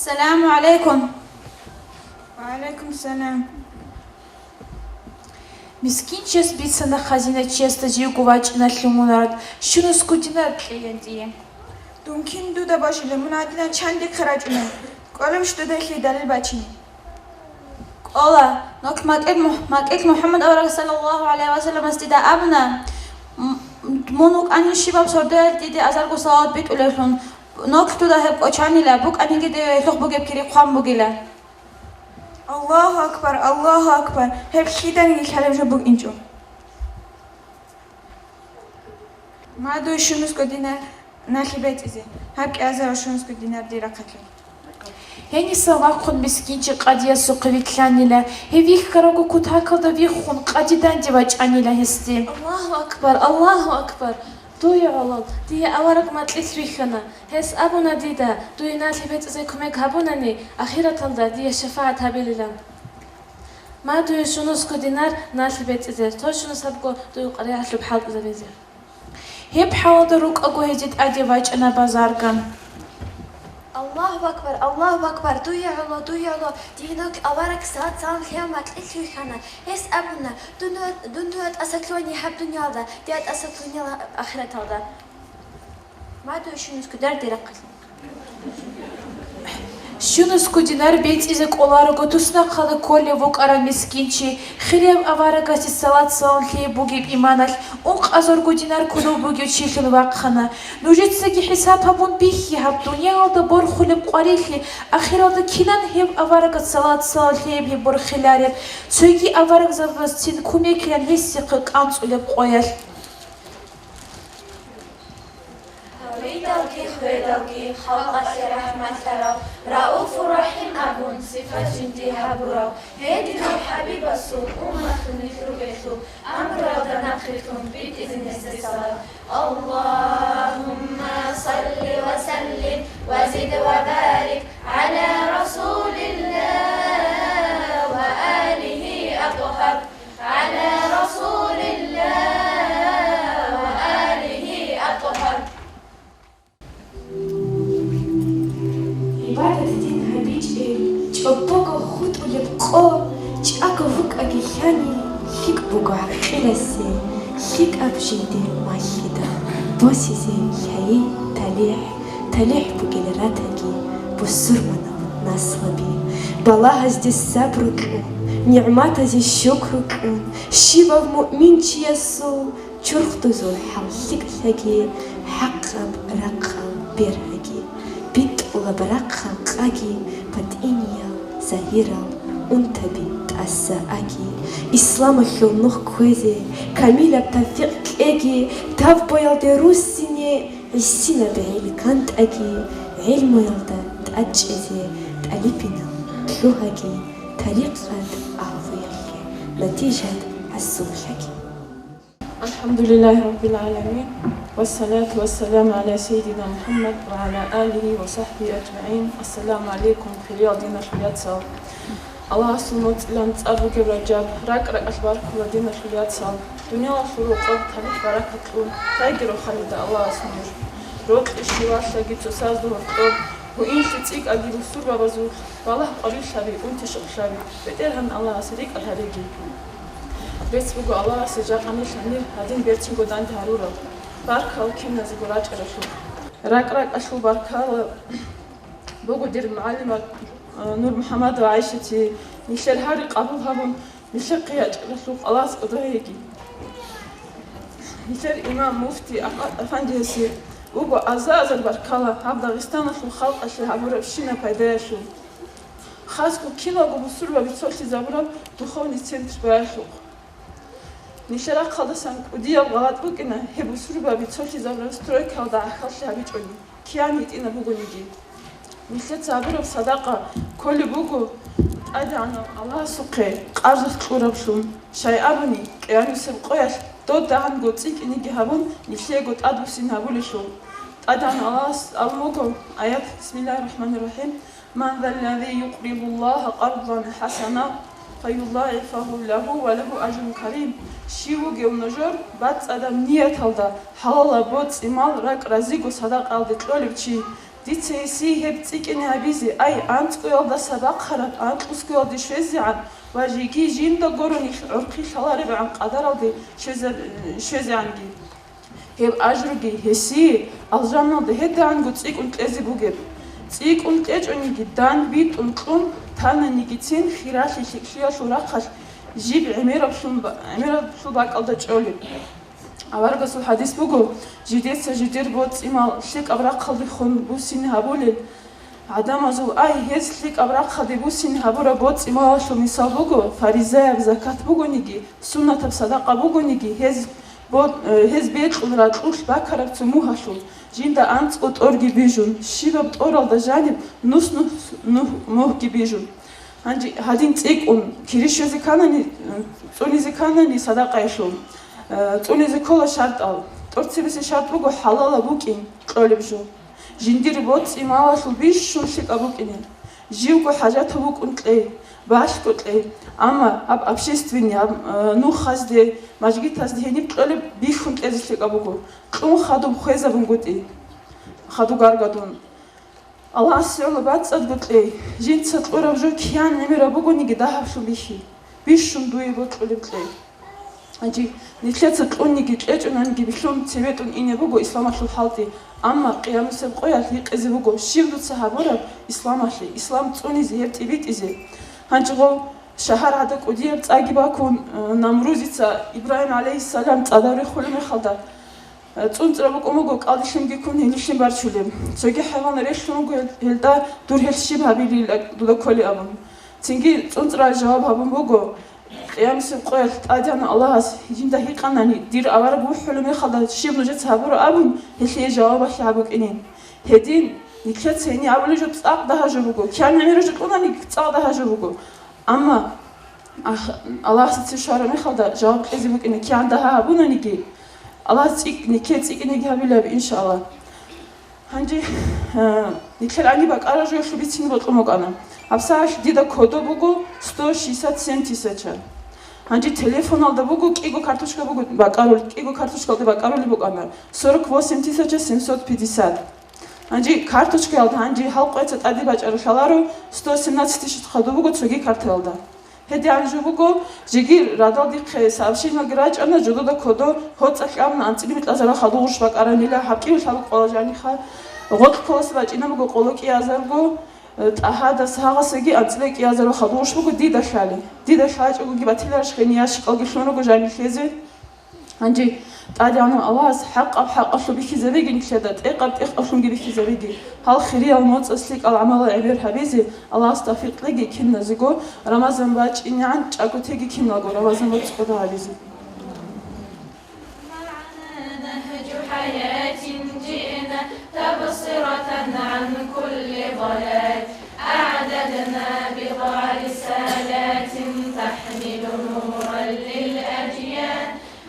Ассаламу гӀалайкум. Ва гӀалайкум салам. Мискинчияс бицана хазиначиясда живго вачӀиналъе мунарад, щунусго динар кьеян дие. Дун кин дуда божила, мун гьадинан чан дихъе рачӀуна? КӀолебищ дуда гьелъие далил бачине? КӀола, нокь макьилъ Мух-, макьилъ МухӀаммад авараг саллаллагьу гӀалайгьи ва салламас дида абуна, м-, мун вукӀанин щибаб сордоялъ диде азарго салават битӀулевлъун, нокь дуда гьеб кӀочанила, букӀаниги дие гьелъухъ бугеб кири хъван бугила. Аллагьу акбар, Аллагьу акбар, гьеб лъиданиги лъалеб жо букӀинчӀо. Ма дуе щунусго динар налъи бецӀизе, гьаб кӀиазарал щунусго динар дир рахъалъе. Гьениса вахъун мискинчи къадиясухъе вилълъанила, гьев вихьаравго кутакалда виххун, къади данде вачӀанила гьесде. Аллагьу акбар, Аллагьу акбар! Дуе гӀоло, дие авараг макьилъ вихьана. Гьес абуна дида, дуе налъи бецӀизе кумек гьабунани, ахираталда дие шафагӀат гьабилилан. Ма дуе щунусго динар налъи бецӀизе, цо щунусабго дуе къваригӀелъуб хӀалтӀизабизе. Гьеб хӀалалда рукӀаго гьезие тӀаде вачӀана базарган. Аллагьу акбар, Аллагьу акбар, дуе гӀоло, дуе гӀоло, дие нилъ авараг салат-салам лъеяв макьилъ вихьана. Гьес абуна, дун, дун дуе тӀасалъугьани гьаб дуниялда, дие тӀасалъугьинила ахираталда. Ма дуе щунусго динар дирахъалъ. Щунусго динар бецӀизе кӀоларого туснахъалда кколев вукӀарав мискинчи, хирияв аварагасе салат-салам лъеяв бугеб иманалъ, ункъазарго динар кодов бугев чилъун вахъана. Нужецаги хӀисаб гьабун бихье гьаб дуниялалда борхулеб къварилъи, ахиралда кинан гьев аварагас салат-салам лъеяв гьеб борхилареб, цоги аварагзабазцин кумекилан гьесихъе кӀанцӀулеб къоялъ. Гьавидалги хведалги халкъалъе рахӀматлъарав, Рауфур Рахим абун сипат жинди гьабурав, гьединав ХӀабибасул умматалъул нилъ ругелъул амруялда нахърилълъун битӀизин гьесде салат. اللهم صل وسلم وزد وبارك على رسول الله وآله أطهر. على رسول الله وآله أطهر. ГӀибадат дин гьабичӀел, чӀобого хутӀулеб къо, чӀаго вукӀаги лъани, лъикӀ буго гӀакъиласе, лъикӀаб жинде малъида, босизе лъайи талихӀ, талихӀ бугел ратаги бусурманаб наслаби, балагьазде сабру кьун, нигӀматазе шукру кьун, щивав муъминчиясул чурхдузул хӀал лъикӀлъаги, хӀакъаб рахъал бергьаги, битӀулаб рахъал къаги, батӀиниял, загьирал унтаби тӀаса аги, исламалъул нух кквезе камилаб тавфикъ кьеги, тавбоялде руссине гӀисинаб гӀел кантӀаги, гӀелмуялда тӀадчӀезе тӀалибинал лъугьаги, тарикъат агьлуялъе натижат хӀасуллъаги. الحمد لله رب العالمين، والصلاة والسلام على سيدنا محمد وعلى آله وصحبه أجمعين. السلام عليكم, хириял диналъул яцал. Аллагьасул моцӀилан цӀар бугеб Ражаб, ракӀ-ракӀалъ баркула, диналъул яцал. Дуниялалъул рокъоб талихӀ-баракат кьун, тайги рохалида Аллагьас нур. Рокьи щивалъаги цоцазда гьоркьоб, гьуинлъи цӀикӀкӀаги бусурбабазул балагь-къварилъаби, унти-щукълъаби БетӀергьан Аллагьасе рикӀкӀад гьареги. Бецц буго Аллагьасе жакъа нилъ гьанир гьадин берцинго данде гьарурал, баркала киназего рачӀаралъухъ. РакӀ-ракӀалъул баркала буго, дир мугӀалимат, а, Нурмухьамадова ГӀайшати, нилъер гьари къабул гьабун, нилъехъе ячӀаралъухъ Аллагьас кӀодо гьеги. Нилъер имам, муфти, Ахмад Афандиясе буго аза-азар баркала гьаб Дагъистаналъул халкъалъе гьабурабщина пайдаялъул. Хасго киналго бусурбаби цолъизабураб духовный центр баялъухъ. Нилъер рахъалдасан кӀудияб гъалатӀ букӀина гьеб бусурбаби цолъизабураб стройкаялда гӀахьаллъи гьабичӀони, киян гьитӀинаб бугониги. Нилъеца гьабураб садакъа кколеб буго ТӀадегӀанав Аллагьасухъе къарзулъ кьураблъун, щай абуни, къиямасеб къоялъ додагӀанго цӀикӀкӀинеги гьабун, нилъеего тӀадбуссин гьабулелъул. ТӀадегӀанав Аллагьас абун буго аят: بسم الله الرحمن الرحيم. من ذا الذي يقرض الله قرضا حسنا فيضاعفه له وله أجر كريم. Щив вугев нужер бацӀцӀадаб нияталда хӀалалаб боцӀи-мал ракӀ разиго садакъаялде кьолев чи? Дица гьесие гьеб цӀикӀкӀине гьабизе, ай, анцӀгоялдаса бахъараб анкьусгоялде щвезегӀан ва жеги жиндаго гурони гӀурхъи лъаларебгӀан къадаралде щвезаб-, щвезегӀанги. Гьеб ажруги гьесие алжаналда гьедигӀанго цӀикӀкӀун кьезе бугеб. ЦӀикӀкӀун кьечӀониги, дандбитӀун кьун тананигицин, хиралъи лъикӀлъиялъул рахъалъ жиб гӀемераблъун ба-, гӀемераблъул бакӀалда чӀолеб. Аварагасул хӀадис буго: жидеца жидер боцӀи-мал лъикӀаб рахъалдехун буссине гьабулел гӀадамазул, ай, гьез лъикӀаб рахъалде буссине гьабураб боцӀи-малалъул мисал буго фаризаяб закат бугониги, суннатаб садакъа бугониги, гьез бо-, э, гьез бекьун ракьулъ бакараб цо мугьалъул, жинда анцӀго тӀорги бижун, щибаб тӀоралда жаниб нус-нус нугь-, мугьги бижун. Гьанже гьадин цӀикӀкӀун кири щвезе кканани, э, цӀунизе кканани садакъаялъул, э, цӀунизе ккола шартӀал. ТӀоцебесеб шартӀ буго хӀалалаб букӀин кьолеб жо. Жиндир боцӀи-малалъул бищун лъикӀаб букӀине. Живго хӀажатав вукӀун кьей, балъго кьей. Амма гьаб общественный, гьаб, э, нухазде, мажгитазде гьениб кьолеб бихьун кьезе лъикӀаб буго. Кьун хадуб хвезабунгутӀи, хадуб гаргадун. Аллагьас гӀоло бацӀцӀадго кьей, жинца кьураб жо киян гӀемераб бугониги дагьаблъун бихьи, бищун дуе бокьулеб кьей. Гьанже нилъеца кьунниги кьечӀонаниги билълъун цебетӀун ине буго исламалъул хӀалтӀи, амма къиямасеб къоялъ гьикъизе буго, щиб дуца гьабураб исламалъе, ислам цӀунизе, гьеб тӀибитӀизе. Гьанже гъов шагьар гӀада кӀудияб цӀаги бакун, э, Намрузица Ибрагьим гӀалайгьиссалам цӀадаб рехулеб мехалда, ЦӀунцӀра букӀун буго кӀалдилъинги ккун гьенилъин барчулеб. Цоги хӀайван релълъун руго гьел-, гьелда, дур гьел щиб гьабилила дуда кколеб абун. Цинги цӀунцӀра жаваб гьабун буго, къиямасеб къоялъ ТӀадегӀанав Аллагьас жинда гьикъанани, дир авараг вухӀулеб мехалда щиб нужеца гьабураб абун, гьелъие жавабалъе гьаб букӀинин. Гьедин, нилъеца гьениб абулеб жо цӀакъ дагьа жо буго, киян гӀемераб жо кьунаниги цӀакъ дагьа жо буго. Амма ах-, Аллагьасда цебе щвараб мехалда жаваб кьезе букӀина, киян дагьа гьабунаниги, Аллагьас цӀикӀ-, нилъее цӀикӀкӀинеги гьабилаби, иншааллагь. Гьанже, э, нилъер гьаниб бакӀараб жоялъул бицине бокьун букӀана. ГьабсагӀат дида кодо буго сто шестьдесят семь тысяча. Гьанже телефоналда буго, кӀиго карточка буго бакӀарулел, кӀиго карточкалда бакӀарулеб букӀана сорок восемь тысяча семьсот пятьдесят. Гьанже карточкаялда гьанже гьал къояца тӀаде бачӀараб лъаларо, сто семнадцать тысяч хадуб буго цоги картаялда. ГьедигӀан жо буго, жеги радал дихъе сообщениялги рачӀана, жодода кодо гьоцӀалъ абуна анцӀила микьазарал хадур гъурущ бакӀаранила, гьаб кӀиго лъабго къоялъ жаниха, гъоркь кколасе бачӀина буго къоло кӀиазарго, э, ТӀагьадаса гьагъасаги анцӀила кӀиазарал хадур гъурущ буго дида лъалеб. Дида лъачӀогоги батиларищ, гьениб ящикалги лъун руго жанив лъезе. Гьанже ТӀадегӀанав Аллагьас хӀакъаб хӀакъалъулъ бихьизабеги нилъеда, тӀекъаб тӀекъаблъунги бихьизабеги. Гьал хириял моцӀалъ лъикӀал гӀамалал гӀемер гьабизе Аллагьас тавфикъ кьеги киназего, Рамазан бачӀинегӀан чӀаго теги киналго Рамазан моцӀ кӀода гьабизе. معنا نهج حياة جئنا تبصرة عن كل ضلال. أعددنا بضع رسالات تحمل نورا للأجيال.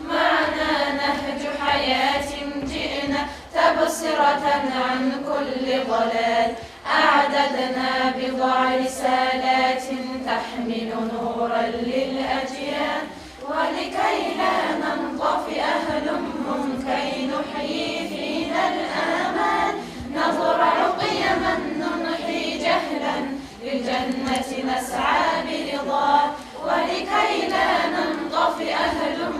معنا نهج حياة جئنا تبصرة عن كل ضلال. أعددنا بضع رسالات تحمل نورا للأجيال. ولكي لا ننطفئ هلم كي نحيي فينا الآمال. نزرع قيما ننحي جهلا للجنة نسعى برضاه. ولكي لا ننطفئ هلم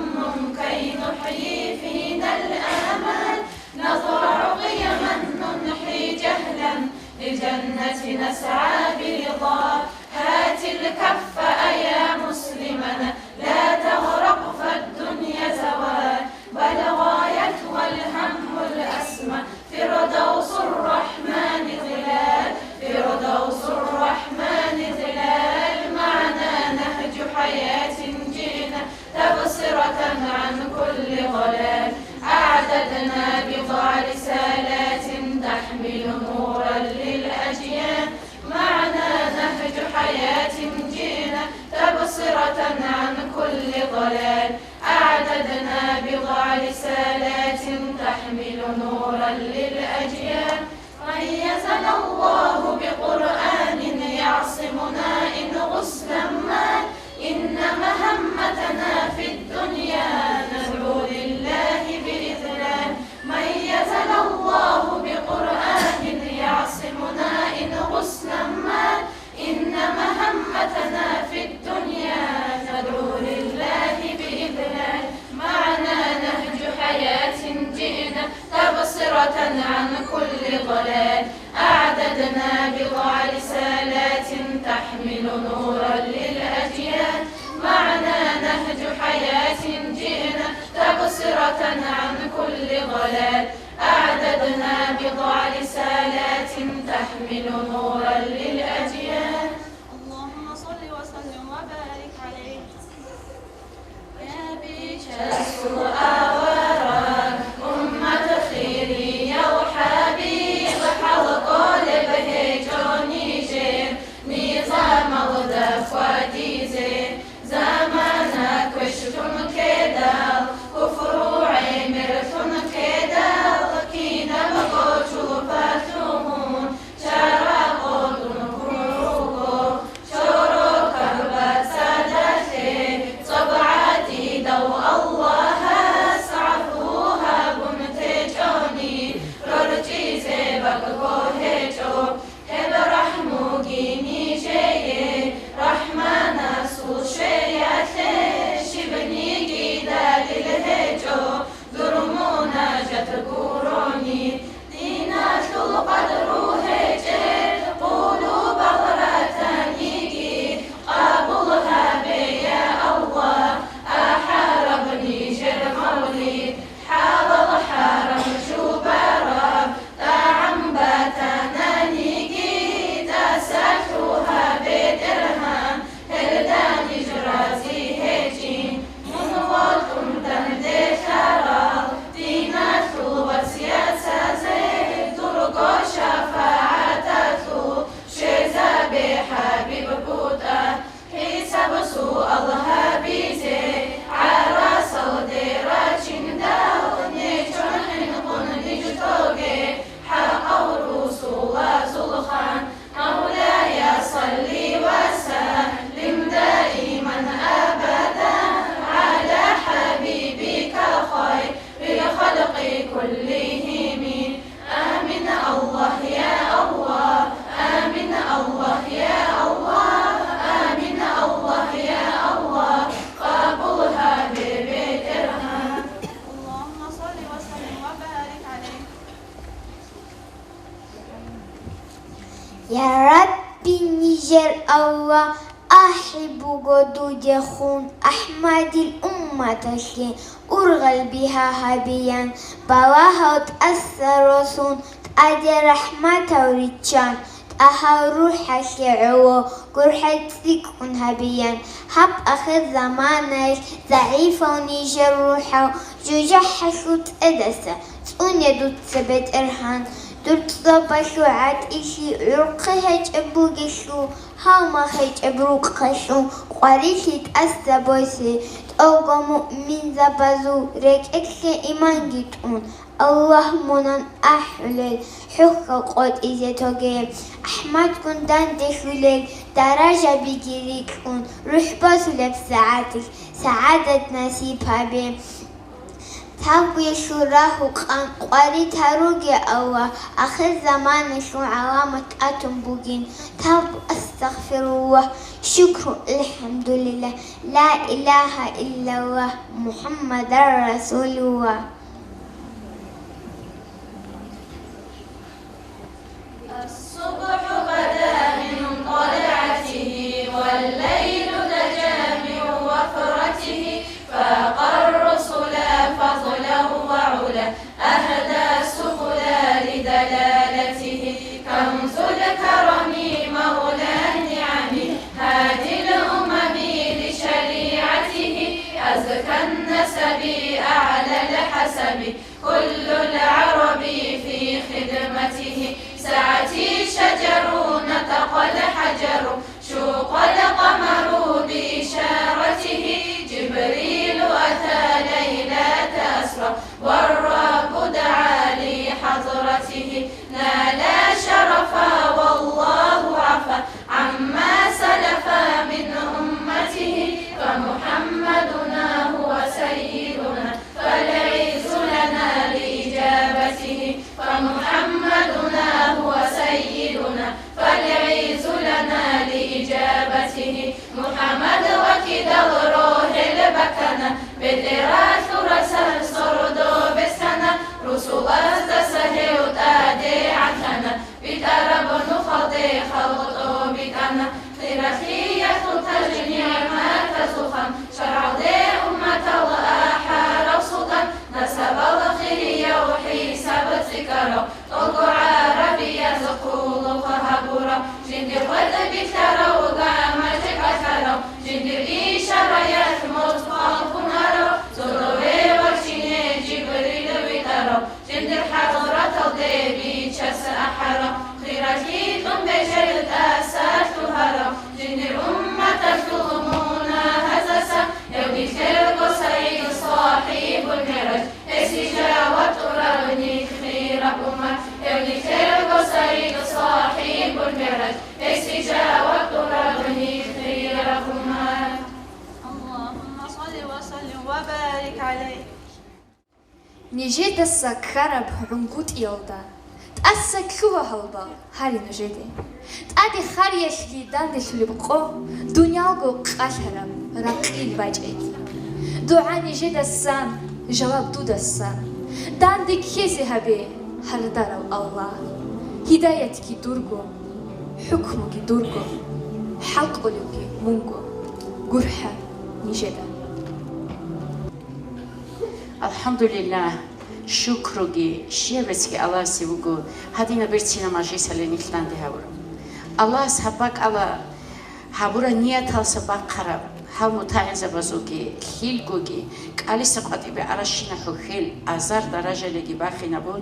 كي نحيي فينا الآمال. نزرع قيما ننحي جهلا للجنة نسعى برضاه. هات الكف أيا مسلمنا لا تغرق فالدنيا زوال. بل غايتها الهم الأسمى فردوس الرحمن ظلال، فردوس الرحمن ظلال. معنا نهج حياة جئنا تبصرة عن كل ضلال. أعددنا بضع رسالات تحمل نورا للأجيال. معنا نهج حياة جئنا تبصرة عن كل ضلال. أعددنا بضع رسالات تحمل نورا للأجيال. ميزنا الله بقرآن يعصمنا إن غصنا مال. إن مهمتنا في الدنيا ندعو لله بإذلال. ميزنا الله بقرآن يعصمنا إن غصنا مال. إن مهمتنا في الدنيا ندعو لله بإذلال. معنا نهج حياة جئنا تبصرة عن كل ضلال. أعددنا بضع رسالات تحمل نورا للأجيال. معنا نهج حياة جئنا تبصرة عن كل ضلال. أعددنا بضع رسالات تحمل نورا للأجيال. اللهم صل وسلم وبارك عليه. يا بيك السوء أوارك، أمة خيرية وحبيب، حلقة لبهجوني جيب، نظام الدفوة ديزي، زمانك وشكم كدال، كفر وعمر ثم Ва ахӀи буго дудехун, АхӀмадил умматалъе ургъел бигьа гьабиян, балагьал тӀаса росун, тӀаде рахӀматал риччан, тӀагьал рухӀалъе гӀоло гурхӀел цӀикӀкӀун гьабиян. Гьаб ахир заманаялъ загӀипал нижер рухӀал жужахӀалъул цӀедаса цӀуне дуца, БетӀергьан, дур цӀобалъул гӀатӀилъи гӀурхъи гьечӀеб бугелъул, гьалмагъ гьечӀеб рукъалъул къварилъи тӀаса босе, тӀолго муъминзабазул рекӀелъе иманги тӀун, Аллагь мунан ахӀулел хӀухьал къотӀизе тоге, АхӀмадгун данделъулел даражабиги рикьун, рухӀ босулеб сагӀатилъ сагӀадат насиб гьабе. Тавбуялъул рагьу-къан къварид гьаруге, Аллагь, ахир заманалъул гӀаламат тӀатун бугин. Тавбу, астагъфируллагь, шукру, алхӀамдулиллагь, ла илагьа иллаллагь, МухӀаммадар расулуллагь. الصبح بدا من طلعته والليل دجى من وفرته، فاق الرسل فضلا وعلا، أهدى سبلا لدلالته. كنز الكرم مولى النعم، هادي الأمم لشريعته، أزكى النسب أعلى الحسب، كل العرب في خدمته. سعت الشجر نطق الحجر، شق القمر بإشارته، جبريل أتى ليلة أسرى، والرب دعا لحضرته. نال شرفا والله عفا عما سلف من أمته، فمحمدنا هو سيدنا، فالعز لنا لإجابته، فمحمدنا هو سيدنا، فالعز لنا لإجابته. محمد وكدل روح البكنا، بترى ثورة صردو بسنا، رسول أزدى سهل تادي عتنا، بترى بنو خلطي خلطو بتنا. Хиралъиялъул тажнигӀ матазухъан, шаргӀалде умматал ахӀарав султан, насабал хирияв хӀисаб цӀикӀкӀарав, тӀолго гӀарабияз хъулухъ гьабурав, жиндир гъветӀ билълъарав, гамажи кӀалъарав, жиндир ишараялъ мос хъвалхъунарав, зодове вачине Жибрил витӀарав, жиндир хӀазраталде бичас ахӀарав, хиралъи кьун бежер тӀаса лъугьарав, жиндир умматалъул мунагьазаса, гьев нилъерго СагӀид сахӀибул МигӀраж, гьесие жаваб тӀураб нилъ хираб уммат, гьев нилъерго СагӀид сахӀибул МигӀраж, гьесие жаваб тӀураб нилъ хираб уммат. اللهم صل وسلم وبارك عليه. Нижедаса ккараб гӀунгутӀиялда тӀаса лъугьа гьалбал гьари нужеде. ТӀаде хариялъги данделъулеб къо, дуниялго къалъараб ракъил бачӀеги. ДугӀа нижедасан, жаваб дудасан. Данде ккезе гьабе, гьардарав Аллагь. Гьидаятги дурго, хӀукмуги дурго, хӀал кьолебги мунго. ГурхӀа нижеда. АлхӀамдулиллагь, шукруги, щибецги Аллагьасе буго, гьадинаб берцинаб мажлисалде нилъ данде гьабураб. Аллагьас гьаб бакӀалда гьабураб нияталдаса бахъараб гьал мутагӀилзабазулги, лъилгоги, кӀалиса къватӀибе аращина хӀухьел, азар даражалиги бахинабун,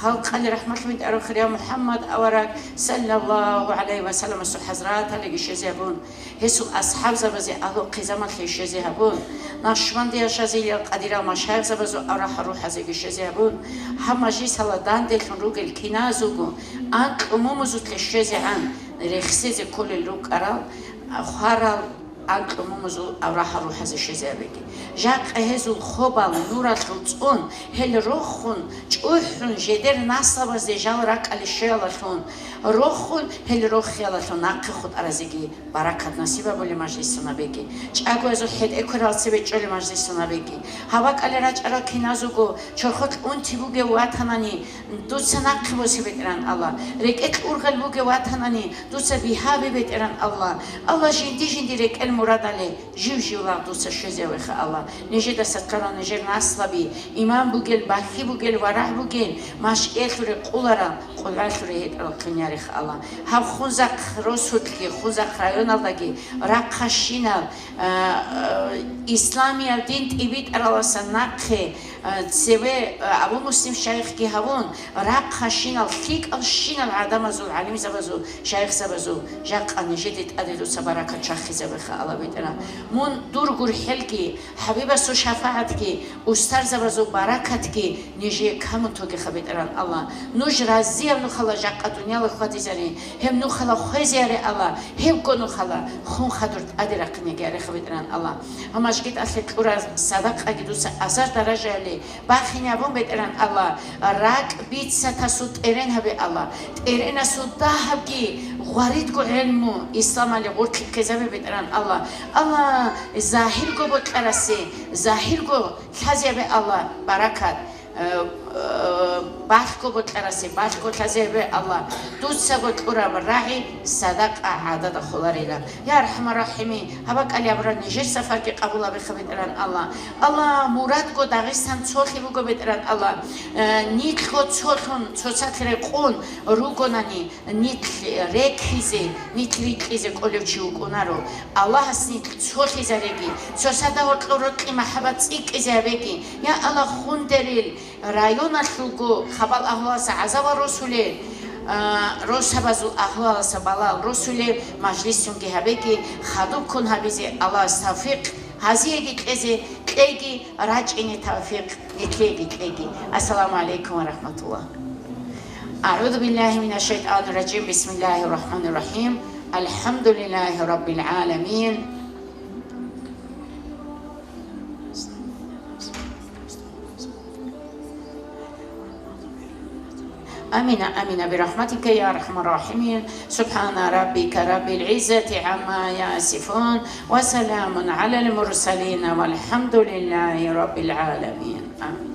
халкъалде рахӀматлъун витӀарав хирияв МухӀаммад авараг, саллаллагьу гӀалайгьи ва салламасул хӀазраталиги щвезе гьабун, гьесул асхӀабзабазе агьлу хъизамалъе щвезе гьабун, Накъшбандиял Шазилиял къадирал машайихзабазул аврагьал рухӀазеги щвезе гьабун, гьаб мажлисалда данделъун ругел киназулго анкьго мумузулъе щвезегӀан рехсезе кколел рукӀарал хварал гӀакълу-мумузул аврагьал рухӀазе щвезабеги. Жакъа гьезул хобал нуралъул цӀун, гьел рохун, чӀухӀун, жедер наслабазде жал ракӀалде щвеялалъун, рохун, гьел рохиялалъун нахъе хутӀаразеги баракат насиб гьабулеб мажлисунабеги. ЧӀагоязул хӀетӀе кверал цебе чӀолеб мажлисунабеги. Гьаб бакӀалде рачӀарал киназего чорхолъ унти бугев ватанани, дуца нахъе босе, БетӀеран Аллагь. РекӀелъ ургъел бугев ватанани, дуца бигьа бе, БетӀеран Аллагь. Аллагь, жинди-жинди рекӀел мурадалде жив-жив лагъ дуца щвезавеха, Аллагь. Нижедаса ккарал нижер наслаби, иман бугел, бахьи бугел, варагь бугел, машкӀиялъуре къуларал, къулгӀалъуре гьетӀарал хъинияреха, Аллагь. Гьаб Хунзахъ росулъги, Хунзахъ районалдаги рахъ хъащинал, а, а, исламиял дин тӀибитӀараласан нахъе, а, цеве, а, Абу Муслим шайихги гьавун, рахъ хъащинал лъикӀал щинал гӀадамазул, гӀалимзабазул, шайихзабазул жакъа нижеде тӀаде дуца баракат чвахизабеха, Аллагь, БетӀеран. Мун дур гурхӀелги, ХӀабибасул шафагӀатги, устарзабазул баракатги нижее камун тогеха, БетӀеран Аллагь. Нуж разияб нухала жакъа дунияла хьвадизаре, гьеб нухала хвезеяре, Аллагь, гьебго нухала хун хадур тӀаде рахъинеги ареха, БетӀеран Аллагь. Гьаб мажгиталъе кьураб садакъаги дуца азар даражаялде бахине гьабун, БетӀеран Аллагь, ракӀбиццатасул тӀерен гьабе, Аллагь, тӀеренасул дагьабги гъваридго гӀелму исламалде гъоркье ккезабе, БетӀеран Аллагь. Аллагь, загьирго бокьарасе, загьирго лъазе гьабе, Аллагь, баракат. Э, э, балъго бокьарасе, балъго лъазе гьабе, Аллагь. Дуцаго кьураб рагӀи садакъа гӀадада холарила. Я АрхӀамар-РахӀимин, гьаб бакӀалде абураб нижер сапарги къабул гьабеха, БетӀеран Аллагь. Аллагь, мурадго Дагъистан цолъи буго, БетӀеран Аллагь. Э, нилъго цолъун, цоцалъ рекъон ругонани, нилъ реккизе, нилъ рикьизе кӀолев чи вукӀунаро. Аллагьас нилъ цолъизареги, цоцазда гьоркьор рокьи махӀаббат цӀикӀкӀизе гьабеги. Я Аллагь, Хундерил районалъулго хабал агьлуялдаса гӀазабал росулел, а, росабазул агьлуялдаса балагьал росулел мажлисунги гьабеги, хадубккун гьабизе Аллагьас тавфикъ гьазиеги кьезе, кьеги, рачӀине тавфикъ нилъееги кьеги. Ассаламу гӀалайкум ва рахӀматуллагь. أعوذ بالله من الشيطان الرجيم. بسم الله الرحمن الرحيم. الحمد لله رب العالمين. آمين، آمين، برحمتك يا أرحم الراحمين. سبحان ربك رب العزة عما يصفون، وسلام على المرسلين، والحمد لله رب العالمين. آمين.